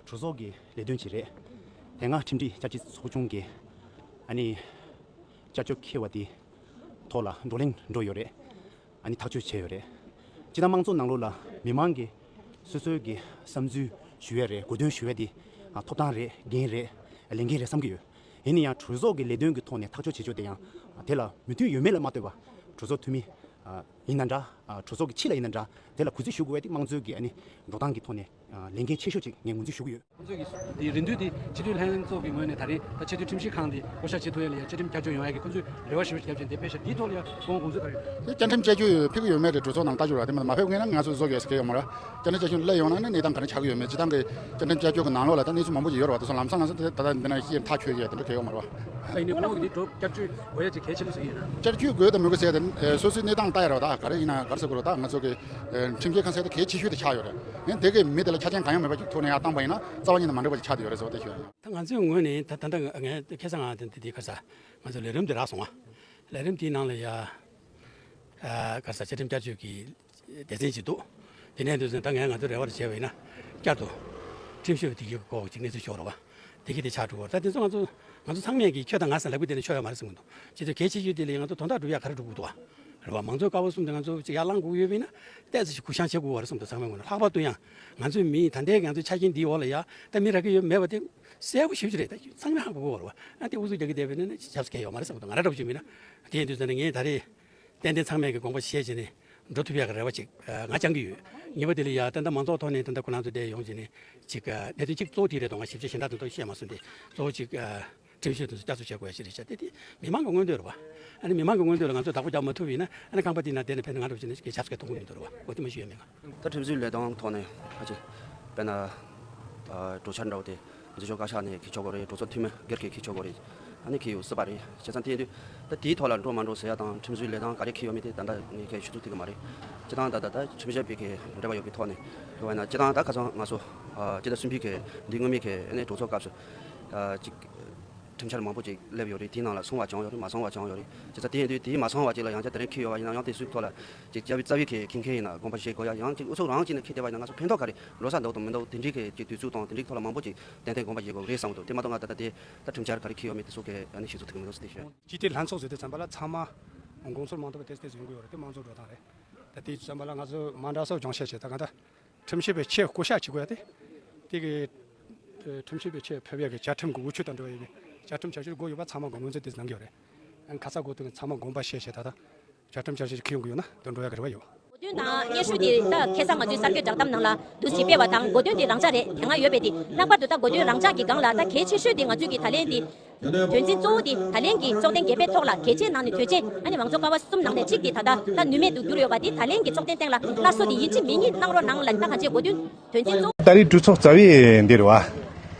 གྲོས་ཚོགས་ཀྱི་ལས་དོན་ཅིག་རེད། དེ་སྔ་ཁྲིམས་སྒྲིག་བསྐྱར་བཅོས་ཚོགས་ཆུང་གིས་ཨ་ནི་བསྐྱར་བཅོས་འཁྱེར་བ་དེ་ཐོག་ལ་བགྲོ་གླེང་འགྲོ་ཡོད་རེད། ཨ་ནི་ཐག་གཅོད་བྱས་ཡོད་རེད། སྤྱིར་བཏང་དམངས་གཙོ་ནང་ལོགས་ལ་མི་མང་གིས་སོ་སོའི་གི་བསམ་ཚུལ་ཞུ་ཡས་རེད། གོ་དོན་ཞུ་ཡས་དེ་ཨ་ཐོབ་ཐང་རེད། འགན་རེད། ལས་འགན་རེད་བསམ་གྱི་ཡོད། ཡིན་ན་ཡང་གྲོས་ཚོགས་ཀྱི་ལས་དོན་གྱི་ཐོག་ནས་ཐག་གཅོད་བྱེད་ཕྱོགས་དེ་ཡང་དེ་ལ་མོས་མཐུན་ཡོད་མེད་ལ་མ་ལྟོས་པ་གྲོས་ཚོགས་འཐུས་མི་ཡིན་ན་འདྲ། གྲོས་ཚོགས་ཀྱི་ཕྱི་ལ་ཡིན་ན་འདྲ། དེ་ལ་གུས་བརྩི་ཞུ་དགོས་པ་དེ་དམངས་གཙོའི་གི་ཨ་ནི་འགྲོ་སྟངས་ཀྱི་ཐོག་ནས་ལས་འགན་ཆེ་ཤོས་ཅིག་ངས་ངོས་འཛིན་ཞུ་གི་ཡོད། ཁོང་ཚོས་ཀྱི་འདི་རེ་འདུན་དེ་སྤྱི་འཐུས་ལྷན་ཚོགས་ཀྱི་ངོས་ནས་ད་རེས་ད་ཆེས་མཐོའི་ཁྲིམས་ཞིབ་ཁང་དེ་བསྐོ་བཞག་བྱེད་ཐུབ་ཡ་ལ་ཡ་བཅའ་ཁྲིམས་བསྐྱར་བཅོས་ཡོང་ཡ་གི་ཁོང་ཚོས་རེ་བ་ཞུ་བར་བརྒྱབ་ཅིང་དེ་ཕེབས་ཤག་འདིའི་ཐོག་ལ་ཡ་དགོངས་དགོངས་ཚུལ་ག་རེ། དེ་བཅའ་ཁྲིམས་བསྐྱར་བཅོས་ཕེབས་ཀྱི་ཡོད་མེད་དེ་གྲོས་ཚོགས་ནང་ལྟ་རྒྱུ་ར། དེ་མ་མ་ཕེབས་མཁན་ན་ང་ཚོས་བཟོ་དགོས་ཟེར་གྱི་ཡོད་མ་རེད། བཅའ་ཁྲིམས་བསྐྱར་བཅོས་སླེབས་ཡོང་ན་ནི་གནས་སྟངས་ག་འདྲ་ཆགས་ཀྱི་ཡོད་མེད་སྤྱིར་བཏང་གི་བཅའ་ཁྲིམས་བསྐྱར་བཅོས་ཀྱི་ནང་ལོགས་ལ་ད་གནས་ཚུལ་མང་པོ་ཞིག་ཡོད་རེད་བ། དེ་ཚོ་ལམ་སང་ལམ་སང་དེ་ད་ལྟ་འདི་ན་ཤེས་ཐག་ཆོད་ཀྱི་དེ་འདྲ་གང་ཡོད་མ་རེད་བ། ཨ་ཡིན་ནའི་ཁོང་གིས་འདི་གྲོས་བསྐྱར་བཅོས་དགོས་ཡ་ཅིག་གལ་ཆེན་པོ་ཟེར་གྱི་ཡོད་ན། བསྐྱར་བཅོས་དགོས་དང་མི་དགོས་ཟེར་ཡ་དེ་སོ་སོའི་གནས་སྟངས་ལྟ་ཡ་རེད་བ། ད་ག་རེ་ཡིན་ན་ག་རེ་ཟེར་དགོས་རེད། ད་ང་ཚོ་གི་ཁྲིམས་ཞིབ་ཁང་ཟེར་དེ་གལ་ཆེ་ཤོས་དེ་ཆགས་ཡོད་རེད། ཡིན་དེ་གི་མི་དེ་ལ་ཆ་རྐྱེན་གང་ཡང་མེད་པ་ཅིག་ཐོག་ནས་ཡར་བཏང་པ་ཡིན་ན་རྩ་བ་ཉིད་ནས་མ་འགྲིག་པ་ཅིག་ཆགས་བསྡད་ཡོད་རེད་ཟེར་བ་དེ་ཞུ་ཡ་ཡིན། ད་ང་ཚོའི་ངོས་ནས་ད་ད་ལྟ་ངས་ཁ་སང་ང་དེ་དེ་ག་ས་ང་ཚོ་ལས་རིམ་དེ་རག་སོང་ང་། ལས་རིམ་དེའི་ནང་ལ་ཡ་ག་ས་བཅའ་ཁྲིམས་བསྐྱར་བཅོས་ཀྱི་སྡེ་ཚན་ཅིག་འདུག་དེ་ནས་འདུག་ཟེར་ན་ད་ངས་ང་ཚོ་རེ་བ་བྱས་པ་ཡིན་ན་བསྐྱར་དུ་ཁྲིམས་ཞིབ་དེ་གི་སྐོར་ཅིག་གནས་ཚུལ་ཤོད་རོགས་པ། དེ་གི་དེ་ཆགས་འགྲོ་བར་ད་དེ་ཚོ་ང་ཚོ་ང་ཚོ་ཚང་མས་ཀྱིས་ཁྱོད་དང་ང་ཟེར་ལབ་གི་དེ་ནས་ཆོག་ཡོད་མ་རེད་བསམ་གི་འདུག་ཅི་ཚོད་གལ་ཆེ་ཤོས་དེ་ལ་ང་ཚོ་དོན་དག་སྒྲུབ་ཡག་ག་རེ་སྒྲུབ་དགོས་འདུག་བ། རེད་བ། མང་གཙོའི་ཀ་བ་གསུམ་དེ་ང་ཚོ་ཅིག་ཡར་བླང་དགོས་ཡོད་པ་ཡིན་ན་ཏོག་ཙམ་ཞིག་གུ་བཤངས་བྱེད་དགོས་བ་རེད་བསམ་འདུག་ཚང་མའི་ངོས་ནས་ལྷག་པར་དུ་ཡང་ང་ཚོའི་མི་ད་ལྟའི་ང་ཚོའི་ཆ་རྐྱེན་འདིའི་འོག་ལ་ཡ་ད་མི་རག་གི་ཡོད་མེད་པ་དེ་གསལ་པོ་ཞེ་པོ་ཅིག་རེད། ད་ཚང་མས་ཧ་གོ་གི་ཡོད་རེད་བ། ཨ་དེ་ཨུ་ཚུགས་རྒྱག་གི་བསྡད་པ་ཡིན་ན་ཆབ་སྲིད་གལ་ཡོད་མ་རེད་བསམ་གི་འདུག་ང་རང་འདྲ་པོ་ཅིག་མིན་ན། དེ་ཡིན་དུས་ཙང་ནས་ངས་ད་རེས་ཏན་ཏན་ཚང་མས་ཀྱི་དགོངས་པ་བཞེས་བྱས་ནས་འགྲོ་ཐུབ་ཡག་གི་རེ་བ་ཅིག་ང་བཅང་གི་ཡོད། ངེས་པ་དེ་ལ་ཡ་ད་ལྟ་མང་ཚོགས་ཐོག་ནས་ད་ལྟ་ཁོ་རང་ཚོ་བསྡད་ཡོང་བྱས་ནས་ཅིག་གནད་དོན་གཅིག་གཙོ་བོ་དེ་རེད་དོ། ང་ཞིབ་ཕྲ་གཞན་དག་དེ་ཚོ་བཤད་མ་སོང་སྟེ་གཙོ་བོ་ཅིག་ཁྲིམས་ཞིབ་དེ་ཚོ་བསྐྱར་གསོ་བྱེད་དགོས་ཡ་ཞིག་རེད་ཤག་དེ་དེ་མི་མང་གི་མངོན་འདོད་རེད་བ། ཨ་ནི་མི་མང་གི་མངོན་འདོད་ལ་ང་ཚོས་བདག་པོ་རྒྱག་མ་ཐུབ་པ་ཡིན་ན་ཨ་ནི་ཁང་པ་དེ་ན་བསྡད་ནས་ཕན་ཐོགས་ང་འདྲ་བྱས་ནས་ཅིག་ཆབ་སྲིད་ཀྱི་ཐོག་མ་མི་འདོད་རེད་བ། འོ་དེ་མ་ཞུ་ཡ་མེད་ང་། ད་ཁྲིམས་བཟོའི་ལས་དོན་ཐོག་ནས་ཕལ་ཆེར་དཔེར་ན་གྲོས་འཆར་འདྲ་བོ་དེ་འཛིན་སྐྱོང་བཀའ་ཤག་ནས་འཁྱེར་ཆོག་གི་རེད། གྲོས་ཚོགས་འཐུས་མི་སྒེར་གྱིས་འཁྱེར་ཆོག་གི་རེད། ཨ་ནི་འཁྱེར་ཡོང་སྲིད་པ་རེད། བྱས་ཙང་དེ་ཡིན་དུས་ད་དེའི་ཐོག་ལ་འགྲོ་མ་འགྲོ་ཟེར་ཡ་དང་ཁྲིམས་བཟོའི་ལས་དོན་ག་རེ་འཁྱེར་ཡོད་མེད་དེ་ད་ལྟ་ངས་ཁྱེད་ཞུ་ཚུལ་ཐིག་གི་མ་རེད། སྤྱིར་བཏང་ད་ད་ད་ཁྲིམས་ཞིབ་པའི་གི་འབྲེལ་བ་ཡོད་པའི་ཐོག་ནས་འགྲོ་བ་ཡིན་ན་སྤྱིར་བཏང་ད་ཁ་སང་ང་ཚོ་སྤྱི་ཟླ་གསུམ་པའི་གི་འདི་སྔོན་མའི་གི་ཨ་ནི་གྲོས་ཚོགས་སྐབས་སུ་ཅིག་ཁྲིམས་འཆར་མང་པོ་ཅིག་སླེབས་ཡོད་རེད། དེའི་ནང་ལ་སོང་བ་བྱུང་ཡོད་རེད། མ་སོང་བ་བྱུང་ཡོད་རེད། བྱས་ཙང་དེ་ཡིན་དུས་དེའི་མ་སོང་བ་ཅིག་ལ་ཡང་བསྐྱར་དེ་རིང་འཁྱེར་ཡོད་པ་ཡིན་ན་ཡང་དེ་ཚོའི་ཐོག་ལ་ཅིག་རྩ་བའི་རྩ་བའི་གི་འཁྱེར་མཁན་ཡིན་ན་དགོངས་པ་བཞེས་དགོས་ཡ། ཡང་ཅིག་ཨུ་ཚུགས་རང་བྱས་ནས་འཁྱེར་བསྡད་པ་ཡིན་ན་ང་ཚོ་ཕན་ཐོགས་ག་རེ་འགྲོ་ས་འདུག་དང་མི་འདུག་དེ་འདྲའི་གི་ཅིག་དུས་ཚོད་དང་དེ་འདྲའི་ཐོག་ལ་མང་པོ་ཅིག་ཏན་ཏན་དགོངས་པ་བཞེས་དགོས་རེད་བསམ་འདུག་དེ་མ་གཏོགས་ང་ད་ལྟ་དེ་ད་ཁྲིམས་འཆར་ག་རེ་འཁྱེར་ཡོད་མེད་དེ་ཚོ་གི་ཨ་ནི་ཞུ་ཚུལ་ཐིག་མི་འདུག་ཟེར་དེ་ཞུ། སྤྱི་འཐུས་ལྷན་ཚོགས་ཟེར་དུས་ཙམ་པ་ལ་ཚང་མ་དགོངས་ཚུལ་མ་མཐུན་པ་དེ་དེ་ཡོང་གི་ཡོད་རེད། དེ་དམངས་གཙོའི་འགྲོ་སྟངས་རེད། ད་དེ་ཙམ་པ་ལ་ང་ཚོ་མ་འདྲ་སོགས་སྦྱོང་བཤད་བྱས་ད་ག་ད། ཁྲིམས་ཞིབ་པའི་ཆེད་བསྐོ་བཞག་བྱེད་དགོས་ཡ་དེ། དེ་གི་ཨ་ཁྲིམས་ཞིབ་པའི་ཆེད་ཕེབས་ཡ་གི་བཅའ་ཁྲིམས་ཀྱི་འོས་ཆོས་དང་འབྲེལ་བ་ཡོད་པའི་བཅའ་ཁྲིམས་བྱ་སྤྱོད་དགོས་ཡོད་པ་ཚང་མ་དགོངས་པ་མོས་མཛད་དེ་གནང་གི་ཡོད་རེད། ཨ་ཁ་ཚ་དགོས་དོན་ཚང་མ་དགོངས་པ་བཞེས་བྱས་ད་ལྟ་བཅའ་ཁྲིམས་བསྐྱར་བཅོས་ཅིག་འཁྱེར་ཡོང་གི་ཡོད་ན་དོན་འགྲོ་ཡ་གི་རེ་བ་ཡོད། གོ་དོན་དང་སྙན་ཞུ་དེ་ད་ཁ་སང་ང་ཚོའི་གསར་འགོད་བསྒྲགས་གཏམ་ནང་ལ་འདུག་སེ་སྤེལ་བ་དང་གོ་དོན་དེ་རང་འཇགས་རེད། དེ་སྔ་ཡོད་པའི་དེ་ལྷག་པར་དུ་ད་གོ་དོན་རང་འཇགས་ཀྱི་སྒང་ལ་ད་གལ་ཆེ་ཤོས་དེ་ང་ཚོའི་གི་ད་ལན་དེ། དོན་ཚན་གཙོ་བོ་དེ་ད་ལན་གྱི་ཚོགས་ཐེངས་བརྒྱད་པའི་ཐོག་ལ་གལ་ཆེའི་ནང་ནས་དོན་ཆེན་ཨ་ནི་མང་གཙོ་ཀ་བ་གསུམ་ནང་ནས་གཅིག་དེ་ད་ལྟ་ད་ནུས་མེད་དུ་གྱུར་ཡོད་པ་དེ་ད་ལན་གྱི་ཚོགས་ཐེངས་སྟེང་ལ་སླར་གསོ་དེ་ཡིན་གཅིག་མིན་གཉིས་གནང་རོགས་གནང་ལབ་ན་གང་བྱས་གོ་དོན་དོན་ཚན་གཙོ་བོ། ད་རེས་གྲོས་ཚོགས་རྩ་བའི་འདི་རེད་བ།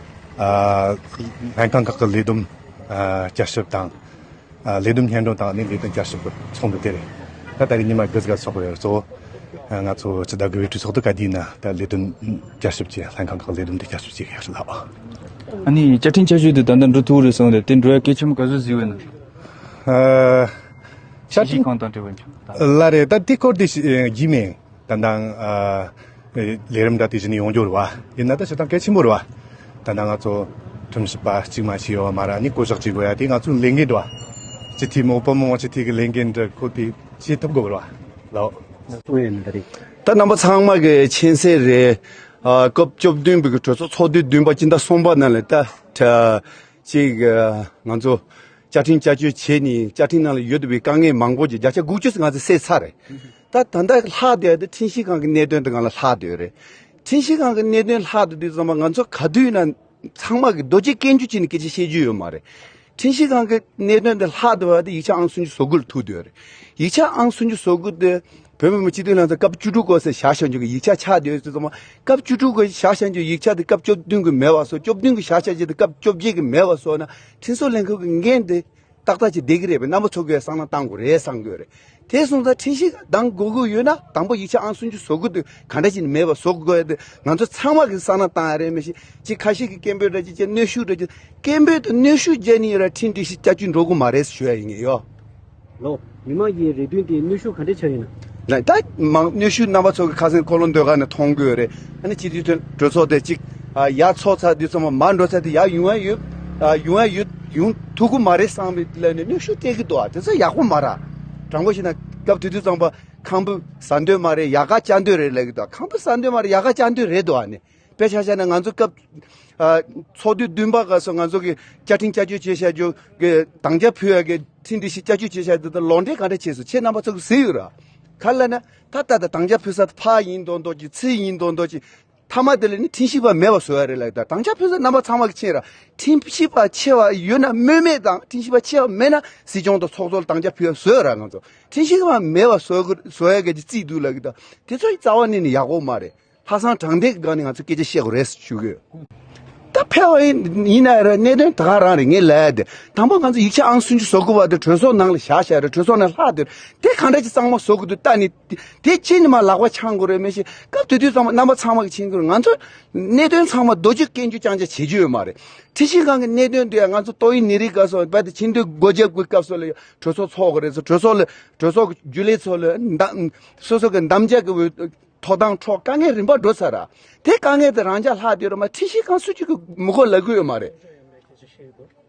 ཨ་ལྷན་ཁང་ཁག་གི་ལས་བསྡོམས་ཨ་བསྐྱར་ཞིབ་དང་། ཨ་ལས་བསྡོམས་སྙན་སྒྲོན་དང་ནི་ལས་དོན་བསྐྱར་ཞིབ་ཀྱི་ཚོགས་འདུ་དེ་རེད། ད་ད་རེས་ཉི་མ་དགུ་ཟིག་ཚོགས་པ་རེད། གཙོ་བོ་ང་ཚོ་སྤྱི་ཟླ་དགུ་པའི་གྲོས་ཚོགས་དུ་ག་དུས་ཡིན་ན་ད་ལས་དོན་བསྐྱར་ཞིབ་བྱས། ལྷན་ཁང་ཁག་ལས་བསྡོམས་དེ་བསྐྱར་ཞིབ་བྱེད་ཡག་ལ། ཨ་ནི་བཅའ་ཁྲིམས་བསྐྱར་བཅོས་དེ་ད་ལྟ་འགྲོ་ཐུབ་རེད་གསུངས་རེད། དེ་འགྲོ་ཡ་གལ་ཆེན་པོ་ག་ཚོད་གཟིགས་ཡོད་ན། ཨ་བཅའ་ཁྲིམས་ཁང་དང་འབྲེལ་བའི་ཁྱོད་ད་ལ་རེད། ད་དེ་སྐོར་དེ་ཞིག་བགྱིས་མེད། ད་ལྟ་ཨ་ལས་རིམ་འདྲ་དེ་བཞིན་ཡོང་རྒྱུ་རེད་བ། ཡིན་ན་ད་བྱེད་སྟངས་གལ་ཆེན་པོ་རེད་བ། ད་ལྟ་ང་ཚོ་ཁྲིམས་ཞིབ་པ་གཅིག་མ་ཞིག་ཡོད་བ་མ་རེད། ཨ་ནི་བསྐོ་གཞག་བྱེད་དགོས་ཡ་དེ་ང་ཚོའི་ལས་འགན་རེད་བ། སྤྱི་འཐུས་མི་དབུ་པ་མང་བ་སྤྱི་འཐུས་ཀྱི་ལས་འགན་འདྲ་ཁོ་དེ་བྱེད་ཐུབ་དགོས་རེད་བ། ལའོ། ད་རྣམ་པ་ཚང་མ་གི་མཁྱེན་གསལ་རེད། ཨ་སྐབས་བཅུ་བདུན་པའི་གི་གྲོས་ཚོགས་ཚོགས་དུས་བདུན་པ་སྤྱི་ཟླ་གསུམ་པ་ནང་ལ་ད་ཅིག་ང་ཚོ་བཅའ་ཁྲིམས་བསྐྱར་བཅོས་བྱས་ནས་བཅའ་ཁྲིམས་ནང་ལ་ཡོད་བསྡད་པའི་དཀའ་ངལ་མང་པོ་ཅིག་བརྒྱ་ཆ་དགུ་བཅུ་ང་ཚོ་སེལ་ཚར་རེད། ད་ད་ལྟ་ལྷག་བསྡད་ཡ་དེ་ཁྲིམས་ཞིབ་ཁང་གི་གནད་དོན་དེ་སྒང་ལ་ལྷག་བསྡད་ཡོད་རེད། ཁྲིམས་ཞིབ་ཁང་གི་གནད་དོན་ལྷག་བསྡད་དུས་ཙམ་པ་ང་ཚོ་ག་དུས་ཡིན་ན་ཚང་མ་གི་རྡོ་རྗེ་སྐྱོན་བརྗོད་བྱས་ནས་སྐད་ཆ་བཤད་རྒྱུ་ཡོད་མ་རེད། ཁྲིམས་ཞིབ་ཁང་གི་གནད་དོན་དེ་ལྷག་བསྡད་པ་དེ་ཡིག་ཆ་ཨང་སུམ་ཅུ་སོ་དགུ་ལ་ཐུག་བསྡད་ཡོད་རེད། ཡིག་ཆ་ཨང་སུམ་ཅུ་སོ་དགུ་དེ་བོད་མི་མང་སྤྱི་འཐུས་ལྷན་ཚོགས་སྐབས་བཅུ་དྲུག་སྐབས་སུ་བཞག་བཞག་རྒྱུ་གི་ཡིག་ཆ་ཆགས་བསྡད་ཡོད་ཙང་མ། སྐབས་བཅུ་དྲུག་སྐབས་བཞག་བཞག་རྒྱུ་ཡིག་ཆ་དེ་སྐབས་བཅུ་བདུན་གྱི་མེད་པ་བཟོ། བཅུ་བདུན་གྱི་བཞག་བཞག་རྒྱུ་དེ་སྐབས་བཅོ་བརྒྱད་ཀྱི་མེད་པ་བཟོ་ན་ཁྲིམས་བཟོ་ལྷན་ཁང་གི་འགན་དེ་ཏག་ཏག་ཅིག་བསྡད་ཀྱི་རེད་པས། རྣམ་པ་ཚོ་གིས་བསམ་བློ་བཏང་དགོས་རེད་བསམ་གྱི་ཡོད་རེད། དེ་སོང་ཙང་ཁྲིམས་ཞིབ་ཁང་འདང་དགོས་ཀྱི་ཡོད་ན་དང་པོ་ཡིག་ཆ་ཨང་སུམ་ཅུ་བཟོ་དགོས་དུས་ག་འདྲ་ཞིག་ནས་མེད་པ་བཟོ་དགོས་ཡ་དེ་ང་ཚོ་ཚང་མ་གིས་བསམ་བློ་བཏང་ཡ་རེད། མི་ཤེས་ཅིག་ཁ་ཤས་ཀྱིས་སྐད་འབོད་འདྲ་ཅིག་བྱས། གནོན་ཤུགས་འདྲ་ཅིག་སྐད་འབོད་དང་གནོན་ཤུགས་བརྒྱབ་ནས་ཡོད་ར་ཁྲིམས་སྒྲིག་གཞི་བསྐྱར་བཅོས་འགྲོ་གི་མ་རེད་ཞུ་ཡ་ཡིན་ངེས་ཡོད། ལོ། མི་མང་གི་རེ་འདུན་དེ་གནོན་ཤུགས་ག་འདྲ་ཆགས་ཡོད་ན། ལ་ད་མང་གནོན་ཤུགས་རྣམ་པ་ཚོ་གི་ཁ་སང་ཁོ་ལོ་འདོད་ག་ནས་མཐོང་གི་ཡོད་རེད། ཨ་ནི་སྤྱི་འཐུས་གྲོས་ཚོགས་དེ་གཅིག་ཨ་ཡར་ཚོགས་ཚར་དུས་ཙམ་པ་མར་འགྲོ་ཚར་དུས་ཡར་ཡོང་ཡ་ཡོད། ཨ་ཡོང་ཡ་ཡོད་ཡོང་ཐུབ་ཀྱི་མ་རེད་བསམ་པའི་ལས་ནས་གནོན་ཤུགས་སྤྲད་ཀྱི་འདུག་ཨ་དེ་ཚོ་ཡག་པོ་མ་རེད། དྲང་པོ་བཤད་ན་སྐབས་དེ་དུས་ཙམ་པ་ཁང་པ་ཟ་འདོད་མ་རེད་ཡལ་ག་བཅག་འདོད་རེད་ལབ་ཀྱི་འདུག་ཁང་པ་ཟ་འདོད་མ་རེད་ཡལ་ག་བཅག་འདོད་རེད་འདུག་ཨ་ནི་དཔེ་ཆ་བཞག་ན་ང་ཚོ་སྐབས་ཨ་ཚོགས་དུས་བདུན་པ་སྐབས་སུ་ང་ཚོ་གི་བཅའ་ཁྲིམས་བསྐྱར་བཅོས་བྱེད་བྱ་རྒྱུ་གི་དམ་བཅའ་ཕུལ་ཡ་གི་ཁྲིམས་སྒྲིག་གཞི་བསྐྱར་བཅོས་བྱེད་བྱ་དེ་དང་ལོག་འགྲེལ་ག་འདྲ་བྱས་སོང་ཁྱེད་རྣམ་པ་ཚོ་གི་གཟིགས་ཡོད་ར། ག་ལ་ན་ད་ད་ད་དམ་བཅའ་ཕུལ་ས་ཕར་ཡིན་མདོག་མདོག་ཅིག་ཚུར་ཡིན་མདོག་མདོག་ཅིག་མཐའ་མ་དེ་ལ་ནི་ཁྲིམས་ཞིབ་པ་མེད་པ་བཟོ་ཡ་རེད་ལབ་ད་དམ་བཅའ་ཕུལ་ས་རྣམ་པ་ཚང་མ་གི་ཕྱིན་ར། ཁྲིམས་ཞིབ་པ་ཆེ་བ་ཡོད་ན་སྨོས་མེད་དང་ཁྲིམས་ཞིབ་པ་ཆེ་བ་མེད་ན་སྲིད་སྐྱོང་དང་ཚོགས་གཙོ་ལ་དམ་བཅའ་ཕུལ་ཡ་བཟོ་ཡ་ར། ང་ཚོ་ཁྲིམས་ཞིབ་པ་མེད་པ་བཟོ་དགོས་བཟོ་ཡ་གི་རྩིས་འདུག་ལབ་ཀྱི་ད་དེ་ཚོ་རྩ་བ་ནས་ནི་ཡག་པོ་མ་རེད། ལྷག་བསམ་དྲང་བདེན་གྱི་སྒང་ནས་ང་ཚོ་སྐད་ཆ་བཤད་དགོས་རེད་ཞུ་གི་ཡོད། ད་ཕལ་བ་ཡིན་ཡིན་ན་ར་གནད་དོན་ད་ག་རང་རེད་ངས་ལབ་ཡ་དེ། དང་པོ་ང་ཚོ་ཡིག་ཆ་ཨང་སུམ་ཅུ་སོ་དགུ་པ་དེ་གྲོས་ཚོགས་ནང་ལ་བཞག་བཞག་རེད། གྲོས་ཚོགས་ནང་ལྷག་དེ་དེ་གང་འདྲ་ཅིག་གཙང་མ་བཟོ་དགོས་འདུག་ལྟ་ནི་དེ་ཕྱིན་ནས་མར་ལག་པ་འཆང་དགོས་རེད། མི་ཤེས་སྐབས་དེ་དུས་ཙམ་པ་རྣམ་པ་ཚང་མ་གིས་མཁྱེན་དགོས་རེད། ང་ཚོ་གནད་དོན་ཚང་མ་རྡོ་རྗེ་སྐྱོན་བརྗོད་རྐྱང་རྐྱང་བྱེད་རྒྱུ་ཡོད་མ་རེད། ཁྲིམས་ཞིབ་ཁང་གི་གནད་དོན་དེ་ང་ཚོ་ཏོག་དབྱིབས་ནད་རིགས་སྐབས་སུ་རྦད་དེ་ཆིག་སྟོང་དགུ་བརྒྱ་དགུ་སྐབས་སུ་ལ་གྲོས་ཚོགས་ཚོགས་དགོས་རེད་ཟེར། གྲོས་ཚོགས་ལ་གྲོས་ཚོགས་ཀྱི་རྒྱུན་ལས་ཚོ་ལ་འདམ་སོ་སོ་གི་འདམ་རྒྱག་གི་འོས་ཐོབ་ཐང་འཕྲོག་དཀའ་ངལ་རིམ་པ་འགྲོ་ཚར་ར། དེ་དཀའ་ངལ་དེ་རང་འཇགས་ལྷག་དེ་རུ་མ་ཁྲིམས་ཞིབ་ཁང་སུ་གཅིག་གིས་མི་དགོས་ལབ་གི་ཡོད་མ་རེད།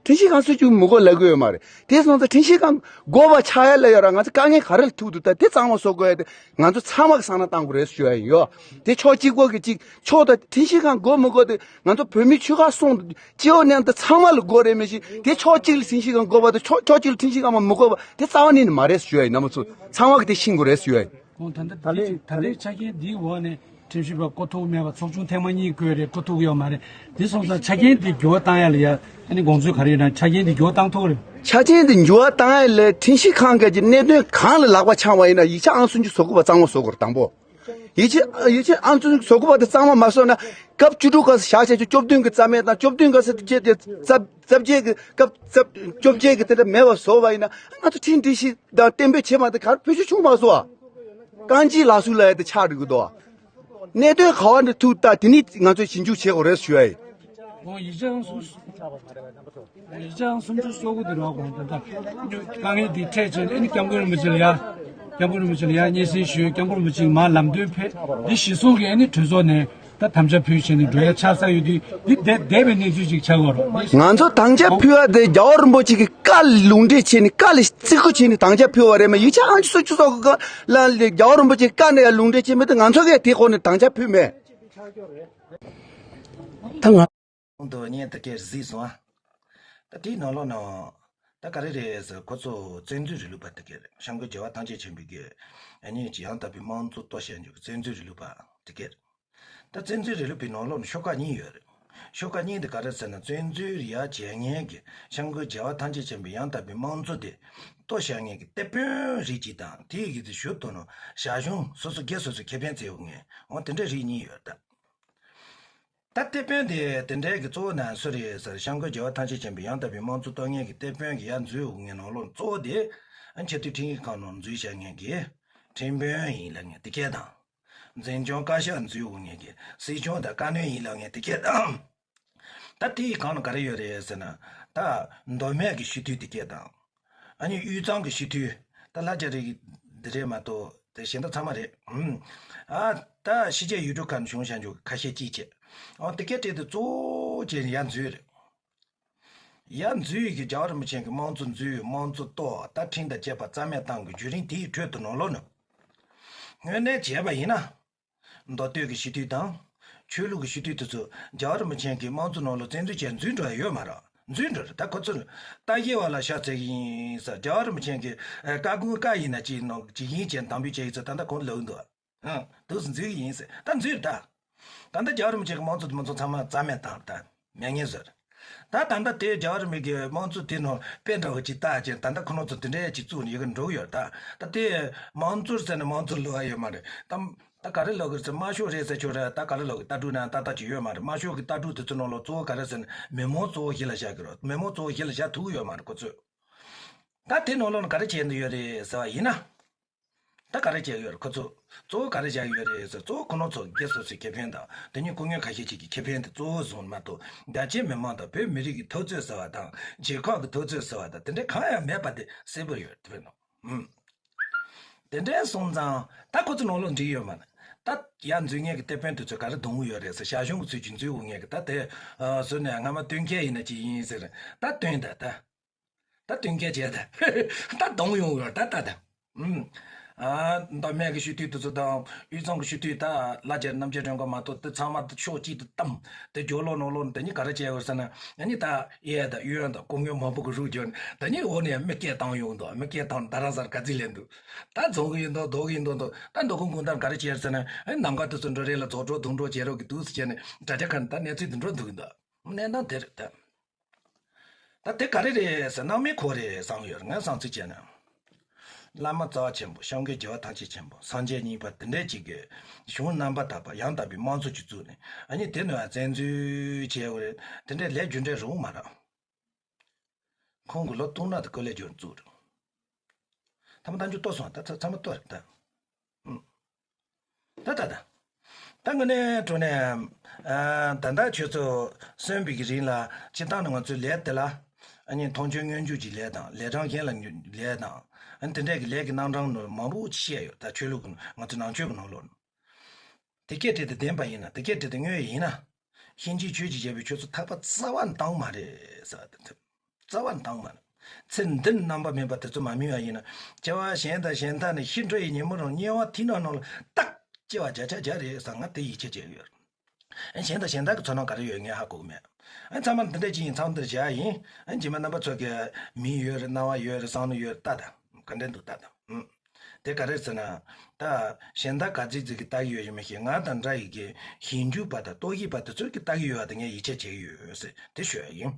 ཁྲིམས་ཞིབ་ཁང་སུ་གཅིག་མི་དགོས་ལབ་གི་ཡོད་མ་རེད། དེ་སོང་ཙང་ཁྲིམས་ཞིབ་ཁང་དགོས་པ་ཆགས་ཡ་ལ་ཡོད་ར། ང་ཚོ་དཀའ་ངལ་ག་རེ་ལ་ཐུག་འདུག་ད་དེ་གཙང་མ་བཟོ་དགོས་ཡ་དེ་ང་ཚོ་ཚང་མ་གི་བསམ་བློ་བཏང་དགོས་རེད་ཞུ་ཡ་ཡིན་ཡོད། དེ་ཕྱོགས་གཅིག་པོ་གི་གཅིག་ཕྱོགས་དང་ཁྲིམས་ཞིབ་ཁང་དགོས་མི་དགོས་དེ་ང་ཚོ་བོད་མི་ཆོལ་ཁ་གསུམ་སྤྱི་འོག་ནང་དུ་ཚང་མ་ལ་དགོས་རེད། མི་ཤེས་དེ་ཕྱོགས་གཅིག་ལ་ཁྲིམས་ཞིབ་ཁང་དགོས་པ་དང་ཕྱོགས་ཕྱོགས་གཅིག་ལ་ཁྲིམས་ཞིབ་ཁང་མ་མི་དགོས་པ་དེ་རྩ་བ་ནས་ནི་མ་རེད་ཞུ་ཡ་ཡིན། རྣམ་པ་ཚོ་ཚང་མ་གི་དེ་ཤེས་དགོས་རེད་ཞུ་ཡ་ཡིན། ཁོང་ད་ལྟ་ད་ལྟའི་ད་ལྟའི་ཆ་རྐྱེན་འདིའི་འོག་ནས་ཁྲིམས་ཞིབ་པ་བསྐོ་ཐུབ་མེད་པ་ཚོགས་ཆུང་ཐེངས་མ་གཉིས་བསྐོས་རེད། བསྐོ་ཐུབ་ཡོད་མ་རེད། འདི་སོང་ཙང་ཆ་རྐྱེན་འདི་འགྱུར་བ་བཏང་ཡ་ལ་ཡ་ཨ་ནི་དགོངས་ཚུལ་ག་རེ་ཡོད་ན། ཆ་རྐྱེན་འདི་འགྱུར་བ་བཏང་ཐུབ་རེད། ཆ་རྐྱེན་འདི་འགྱུར་བ་བཏང་ཡ་ལ་ཁྲིམས་ཞིབ་ཁང་གི་གནད་དོན་གང་ལ་ལག་པ་འཆང་བ་ཡིན་ན་ཡིག་ཆ་ཨང་སུམ་ཅུ་སོ་དགུ་པ་གཙང་མ་བཟོ་དགོས་རེད། དང་པོ། ཡིག་ཆ་ཡིག་ཆ་ཨང་སུམ་ཅུ་སོ་དགུ་པ་དེ་གཙང་མ་མ་བཟོས་ན་སྐབས་བཅུ་དྲུག་སྐབས་སུ་བཞག་བྱས་ཆོག་བཅུ་བདུན་གྱི་རྩ་མེད་དང་བཅུ་བདུན་སྐབས་སུ་བྱས་ཏེ་རྩ་རྩ་བརྒྱད་ཀྱི་སྐབས་རྩ་བཅོ་བརྒྱད་ཀྱི་དེ་འདྲ་མེད་པ་བཟོ་བ་ཡིན་ན་ང་ཚོ་ཁྲིམས་སྒྲིག་གཞི་དང་གཏན་འབེབས་བྱས་མ་ཐག་ག་རེ་བེད་སྤྱོད་བྱུང་མ་སོང་ཨ། རྐང་རྗེས་ལག་སུ་ལ་ཡ་དེ་ཆགས་འགྲོ་གི་འདུག་ཨ། གནད་དོན་ག་བ་འདྲ་ཐུག་ད་དེ་ནི་ང་ཚོས་ཞིབ་འཇུག་བྱེད་དགོས་རེད་ཞུ་ཡ་ཡིན། ཁོང་ཡིག་ཆ་ཨང་སུམ་ཅུ། ཡིག་ཆ་ཨང་སུམ་ཅུ་སོ་དགུ་དེ་རོགས་གོང་དེ་དག་དཀའ་ངལ་འདི་འཕྲད་བྱས་ནས་ཨ་ནི་སྐྱབས་མགོན་རིན་པོ་ཆེ་ལ་ཡ། སྐྱབས་མགོན་རིན་པོ་ཆེ་ལ་ཡ་སྙན་སེང་ཞུས། སྐྱབས་མགོན་རིན་པོ་ཆེ་གིས་མར་ལམ་སྟོན་ཕེབས། འདི་གཞི་བཟུང་གིས་ཨ་ནི་གྲོས་ཚོགས་ནས་ད་དམ་བཅའ་ཕུལ་བྱས་ནས་འགྲོ་ཡ་ཆགས་ས་ཡོད་དུས་འདི་བསྡད་བསྡད་པའི་གནས་ཚུལ་ཅིག་ཆགས་ཡོད་རེད། ང་ཚོ་དམ་བཅའ་ཕུལ་བ་དེ་རྒྱལ་བ་རིན་པོ་ཆེ་གི་བཀའ་ལུང་འདྲེན་བྱས་ནས་བཀའ་ལ་བརྩི་བཀུར་བྱས་ནས་དམ་བཅའ་ཕུལ་བ་རེད་མ་ཡིག་ཆ་ཨང་ཅི་སུ་ཅི་སོགས་ཀྱི་ལ་རྒྱལ་བ་རིན་པོ་ཆེ་བཀའ་ནས་ཡང་ལུང་འདྲེན་བྱས་མེད་དུ་ང་ཚོ་གས་དེ་སྐོར་ནས་དམ་བཅའ་ཕུལ་མེད། ད་ང་། གོང་དུ་བརྙན་དེ་གས་གཟིགས་སོང་ཨ། ད་དེའི་ནང་ལོགས་ནང་། ད་ག་རེ་རེད་ཟེར་ཁོ་ཚོ་བཙན་འཛུལ་རིང་ལུགས་པ་དེ་གས་རེད། སྐྱབས་མགོན་རྒྱལ་བ་ཐམས་ཅད་མཁྱེན་པའི་གི་ཨ་ནི་ཡང་དག་པའི་དམངས་གཙོ་གཏོར་བཤིག་རྒྱུ་གི་བཙན་འཛུལ་རིང་ལུགས་པ་དེ་གས་རེད། ད་བཙན་འཛུལ་རིང་ལུགས་པའི་ནང་ལོགས་ནས་ཤོག་ཁག་གཉིས་ཡོད་རེད། ཤོག་ཁག་གཉིས་དེ་ག་རེ་ཟེར་ན་བཙན་འཛུལ་ཡ་བྱེད་མཁན་གྱི་སྐྱབས་མགོན་རྒྱལ་བ་ཐམས་ཅད་མཁྱེན་པའི་ཡང་དག་པའི་དམངས་གཙོ་དེ་གཏོར་བཤིག་མཁན་གྱི་དེད་དཔོན་རིགས་གཅིག་དང་དེའི་གི་དེ་ཞུ་དོ་ནོ་ཞལ་གཞུང་སོ་སོ་སྒེར་སོ་སོའི་ཁེ་ཕན་བཙལ་ཡོང་མཁན་འོ་དེ་འདྲ་རིགས་གཉིས་ཡོད་ད། ད་དེད་དཔོན་དེ་དེ་འདྲའི་གི་གཙོ་བོ་ནང་སུ་རེད་ཟེར་སྐྱབས་མགོན་རྒྱལ་བ་ཐམས་ཅད་མཁྱེན་པའི་ཡང་དག་པའི་དམངས་གཙོ་གཏོར་མཁན་གྱི་དེད་དཔོན་གྱི་ཡར་འཛུལ་ཡོང་མཁན་ནང་ལོགས་གཙོ་བོ་དེ་ཨ་ཆེས་མཐོའི་ཁྲིམས་ཞིབ་ཁང་ནང་འཛུལ་བཞག་མཁན་གྱི་ཁྲིམས་དཔོན་ཡིན་ལབ་མཁན་དེ་གས་དང་། འཛིན་སྐྱོང་བཀའ་ཤག་འཛུལ་ཡོང་མཁན་གྱི་སྲིད་སྐྱོང་དང་བཀའ་བློན་ཡིན་ལབ་མཁན་དེ་གས་དང་། ད་དེའི་སྒང་ལ་ག་རེ་ཡོད་རེད་ཟེར་ན། ད་མདོ་སྨད་ཀྱི་སྤྱི་འཐུས་དེ་གས་དང་། ཨ་ནི་དབུས་གཙང་གི་སྤྱི་འཐུས་ད་ལྷ་རྒྱ་རི་འདི་རེད་མ་གཏོགས་དེ་གཞན་དག་ཚང་མ་རེད། ཨ་ད་ཕྱི་རྒྱལ་ཡུལ་གྲུ་ཁག་ནས་བྱུང་བཞག་འཇུག་ཁ་ཤས་ཅིག་བྱས། ཨོ་དེ་གས་བྲིས་ཏེ་གཙོ་བོ་བྱས་ནས་ཡར་འཛུལ་རེད། ཡར་འཛུལ་ཡི་གི་རྒྱལ་བ་རིན་པོ་ཆེ་གི་དམངས་གཙོ་འཛུལ་དམངས་གཙོ་གཏོར་ད་ཁྲིམས་དང་བཅས་པ་རྩ་མེད་བཏང་གི་བརྒྱུད་རིམ་དེའི་ཁྲོད་དུ་ནང་ལོགས་ནས། དངོས་གནས་བྱས་པ་ཡིན་ན། མདོ་སྟོད་ཀྱི་སྤྱི་འཐུས་དང་། ཆོས་ལུགས་ཀྱི་སྤྱི་འཐུས་དེ་ཚོ་རྒྱལ་བ་རིན་པོ་ཆེ་གི་དམངས་གཙོ་ནང་ལ་བཙན་འཛུལ་བྱས་འཛུལ་འགྲོ་ཡ་ཡོད་མ་རེད། འཛུལ་འགྲོ་རེད་ད་ཁོ་ཚོ་ལ་ལྟ་བཤལ་བ་ལ་ཤ་ཚ་གི་ཡིན་ཟེར་རྒྱལ་བ་རིན་པོ་ཆེ་གི་བཀའ་དགོངས་བཀའ་ཡིན་ན་ཅིག་ནང་ཅིག་ཡིན་བྱས་དམ་འབུལ་བྱས་ཡིན་ཟེར་ད་ལྟ་ཁོང་ལབ་འདུག་ཨང་། དུས་སུ་འཛུལ་གི་ཡིན་ཟེར་ད་འཛུལ་ད། ད་ལྟ་རྒྱལ་བ་རིན་པོ་ཆེ་གི་དམངས་གཙོ་དེ་མི་ཚོ་ཚང་མ་རྩ་མེད་བཏང་ད་མེད་ངེས་ཟེར། ད་ད་ལྟ་དེ་རྒྱལ་བ་རིན་པོ་ཆེའི་དམངས་གཙོ་དེ་ནང་དཔེ་འདྲ་བོ་ཅིག་བཏགས་ཀྱི་ད་ལྟ་ཁོ་རང་ཚོ་དེ་འདྲ་ཅིག་བཙུགས་ནས་ཡི་གེ་འགྲོ་གི་ཡོད་རེད། ད་ད་དེ་དམངས་གཙོ་ཟེར་ནས་དམངས་གཙོ་ལབ་ཡ་ཡོད་མ་རེད་ད། ད་ག་རེ་ལབ་དགོས་རེད་ཟེར། དམར་ཤོག་རེད་ཟེར་ཆོག་རེད། ད་ག་རེ་ལབ་དགོས། ལྟ་གྲུབ་ནང་ཏག་ཏག་ཅིག་ཡོད་མ་རེད། དམར་ཤོག་གི་ལྟ་གྲུབ་དེ་ཚོ་ནང་ལ་གཙོ་བོ་ག་རེ་ཟེར་ན་མི་མང་གཙོ་བོ་གཞི་ལ་བཞག་གི་རེད། མི་མང་གཙོ་བོ་གཞི་ལ་བཞག་ཐུབ་ཀྱི་ཡོད་མ་རེད་ཁོ་ཚོས། ད་དེ་ནང་ལོགས་ན་ག་རེ་བྱེད་འདོད་ཡོད་རེད་ཟེར་བ་ཡིན་ན། ད་ག་རེ་བྱེད་ཀྱི་ཡོད་རེད་ཁོ་ཚོས། གཙོ་བོ་ག་རེ་བཞག་གི་ཡོད་རེད་ཟེར། གཙོ་བོ་ཁོ་རང་ཚོ་སྒེར་སོ་སོའི་ཁེ་ཕན་དང་དེ་ཉིད་སྐུ་ངོ་ཁ་ཤས་ཅིག་གི་ཁེ་ཕན་དེ་གཙོ་བོ་བཟུང་མ་གཏོགས་རྒྱ་ཆེའི་མི་མང་དང་བོད་མི་རིགས་ཀྱི་འཐབ་རྩོད་ཟེར་བ་དང་རྒྱལ་ཁབ་ཀྱི་འཐབ་རྩོད་ཟེར་བ་དང་དེ་འདྲ་གང་ཡང་མེད་པ་དེ་གསལ་པོ་ཡོད་རེད་དེ་བས་ན། ཨུམ། དེ་འདྲའི་སོང་ཙང་ད་ཁོ་ཚོ་ནང་ལོགས་འགྲིག་ཡོད་མ་རེད། ད་ཡར་འཛུལ་མཁན་གྱི་དེད་དཔོན་དེ་ཚོས་ག་རེ་གཏོང་གི་ཡོད་རེད་ཟེར། ཞང་ཞུང་གི་ཚུལ་གྱིས་འཛུལ་འོང་མཁན་གྱི་ད་དེ་ཨ་ཟེར་ནས་སྔ་མ་སྟོན་མཁན་ཡིན་ན་ཅི་ཡིན་ཟེར། ད་སྟོན་ད་ད་ད་སྟོན་མཁན་བྱས་ད་ད་གཏོང་ཡོང་ཡོད་ད་ད་ད། ཨུམ། ཨ་མདོ་སྨད་ཀྱི་སྤྱི་འཐུས་དེ་ཚོ་དང་དབུས་གཙང་གི་སྤྱི་འཐུས་ད་ལ་རྒྱ་རྣམ་རྒྱལ་སྒྲོལ་དཀར་མ་གཏོགས་དེ་ཚང་མ་ཕྱོགས་གཅིག་ཏུ་བསྡམས། དེ་རྒྱུ་ལོ་ནོ་ལོ་དེ་གཉིས་ག་རེ་བྱས་ཡོད་ཟེར་ན་ཨ་ནི་ད་གཡས་དང་གཡོན་དང་སྐུ་ངོ་མང་པོ་གི་རུ་བརྒྱུད་ནས་ད་ནི་འོག་ནས་མི་སྐད་བཏང་ཡོང་འདུག་མི་སྐད་བཏང་ད་རང་སར་ག་ཚིག་ལེན་འདུག་ད་རྫོང་གི་ཡིན་མདོག་མདོག་གི་ཡིན་མདོག་མདོག་ད་མདོ་ཁུངས་གུང་ཐང་ག་རེ་བྱས་ཟེར་ན་ཨ་ནི་ནམ་མཁའ་དེ་ཚོ་འགྲོ་རེས་ལ་རྫོགས་འགྲོ་དུང་འགྲོ་བྱེད་རོགས་ཀྱི་འདུག་ཟེར་བྱས་ནས་དྲ་རྒྱ་ཁ་ནས་ད་གནས་ཚུལ་འདི་འགྲོ་འདུག་གི་འདུག་གནས་སྟངས་དེ་རེད་ད། ད་དེ་ག་རེ་རེད་ཟེར། སྣང་མེད་ཁོ་རེད་བསམ་ཡོད་ང་བསམ་ཚུལ་བྱས་ན། བླ་མ་རྩ་བ་ཆེན་པོ་སྐྱབས་མགོན་རྒྱལ་བ་ཐམས་ཅད་མཁྱེན་པ་སངས་རྒྱས་གཉིས་པ་དེ་འདྲས་ཅིག་གི་གཞུང་རྣམ་པར་དག་པ་ཡང་དག་པའི་དམངས་གཙོ་ཅིག་བཙུགས་ནས་ཨ་ནི་དེ་ནས་བཙན་འཛུལ་བྱས་པ་རེད། དེ་འདྲས་ལས་རྒྱུ་འབྲས་རུང་མ་རག་ཁོང་གི་ལོ་སྟོང་ན་དུ་ཀོ་ལེ་ཇོན་བཙུགས་རེད། ཐ་མ་ད་འཇུ་ལྟོས་སོང་ད་ཚ་ཚ་མ་ལྟོས་རེད་ད། ཨུམ། ད་ད་ད། ད་ངས་ནས་འགྲོ་ནས། ཨ་ད་ལྟ་ཁྱོད་ཚོ་གསོན་པའི་གི་རིང་ལ་སྤྱིར་བཏང་ནས་ང་ཚོའི་ལས་དེ་ལ། ཨ་ནི་མཐོང་ཆོས་མངོན་བརྗོད་ཀྱི་ལས་དང་ལས་གྲངས་གཞན་ལ་ལས་དང་། ཨ་ནི་དེ་འདྲས་ཀྱི་ལས་ཀྱི་རྣམ་གྲངས་ནང་མང་པོ་བཤད་ཡོད་ད་ཆོས་ལུགས་ཀྱི་ནང་ང་ཚོ་ནང་ཆོས་ཀྱི་ནང་ལོགས་ནས། དེ་སྐད་བྲིས་ཏེ་བདེན་པ་ཡིན་ན་དེ་སྐད་བྲིས་ཏེ་དངོས་ཡིན་ན། གཤིན་རྗེའི་ཆོས་ཀྱི་རྒྱལ་པོས་ཁྱོད་ཚོ་ཐར་པ་རྩ་བ་ནས་བཏང་མ་རེད་ཟེར་བ་དེ་ཐོས། རྩ་བ་ནས་བཏང་མ་རེད། ཚེ་འདི་རྣམ་པ་མིན་པ་དེ་ཚོ་མ་སྨིན་པ་ཡིན་ན་སྐྱེ་བ་གཞན་དང་གཞན་དག་ནས་ཤི་འགྲོ་ཡི་ཉིན་མོ་རང་དམྱལ་བ་ཐིག་ནག་ནང་ལ་རྟག་སྐྱེ་བ་བརྒྱ་ཆ་བརྒྱ་རེད་ཟེར་ང་དེ་ཡིད་ཆེས་བྱེད་ཀྱི་ཡོད་རེད། ཨ་གཞན་དང་གཞན་དག་གི་ཚོར་སྣང་ག་རེ་ཡོད་ངས་ཧ་གོ་གི་མེད། ཨ་ཚང་མ་འདི་འདྲ་ཅིག་ཡིན་ཚང་འདིར་བཞག་ཡིན། ཨ་རྗེས་མ་རྣམ་པ་ཚོ་གི་མིག་ཡོད་རེད་རྣ་བ་ཡོད་རེད་བསམ་བློ་ཡོད་རེད་ལྟ་དང་ག་འདྲ་འདུག་ལྟ་དང་། ཨུམ། དེ་ག་རེ་ཟེར་ན། ད་གཞན་དག་ག་ཚིག་ཚིག་གིས་ལྟ་གི་ཡོད་ཡིན་མ་ཤེས་ང་དང་འདྲ་ཡི་གི་ཞིབ་འཇུག་པ་དང་རྟོག་ཞིབ་པ་དེ་ཚོས་གི་ལྟ་གི་ཡོད་པ་དེ་ངས་ཡིད་ཆེས་བྱེད་ཀྱི་ཡོད་ཟེར་དེ་ཤོད་ཡ་ཡིན།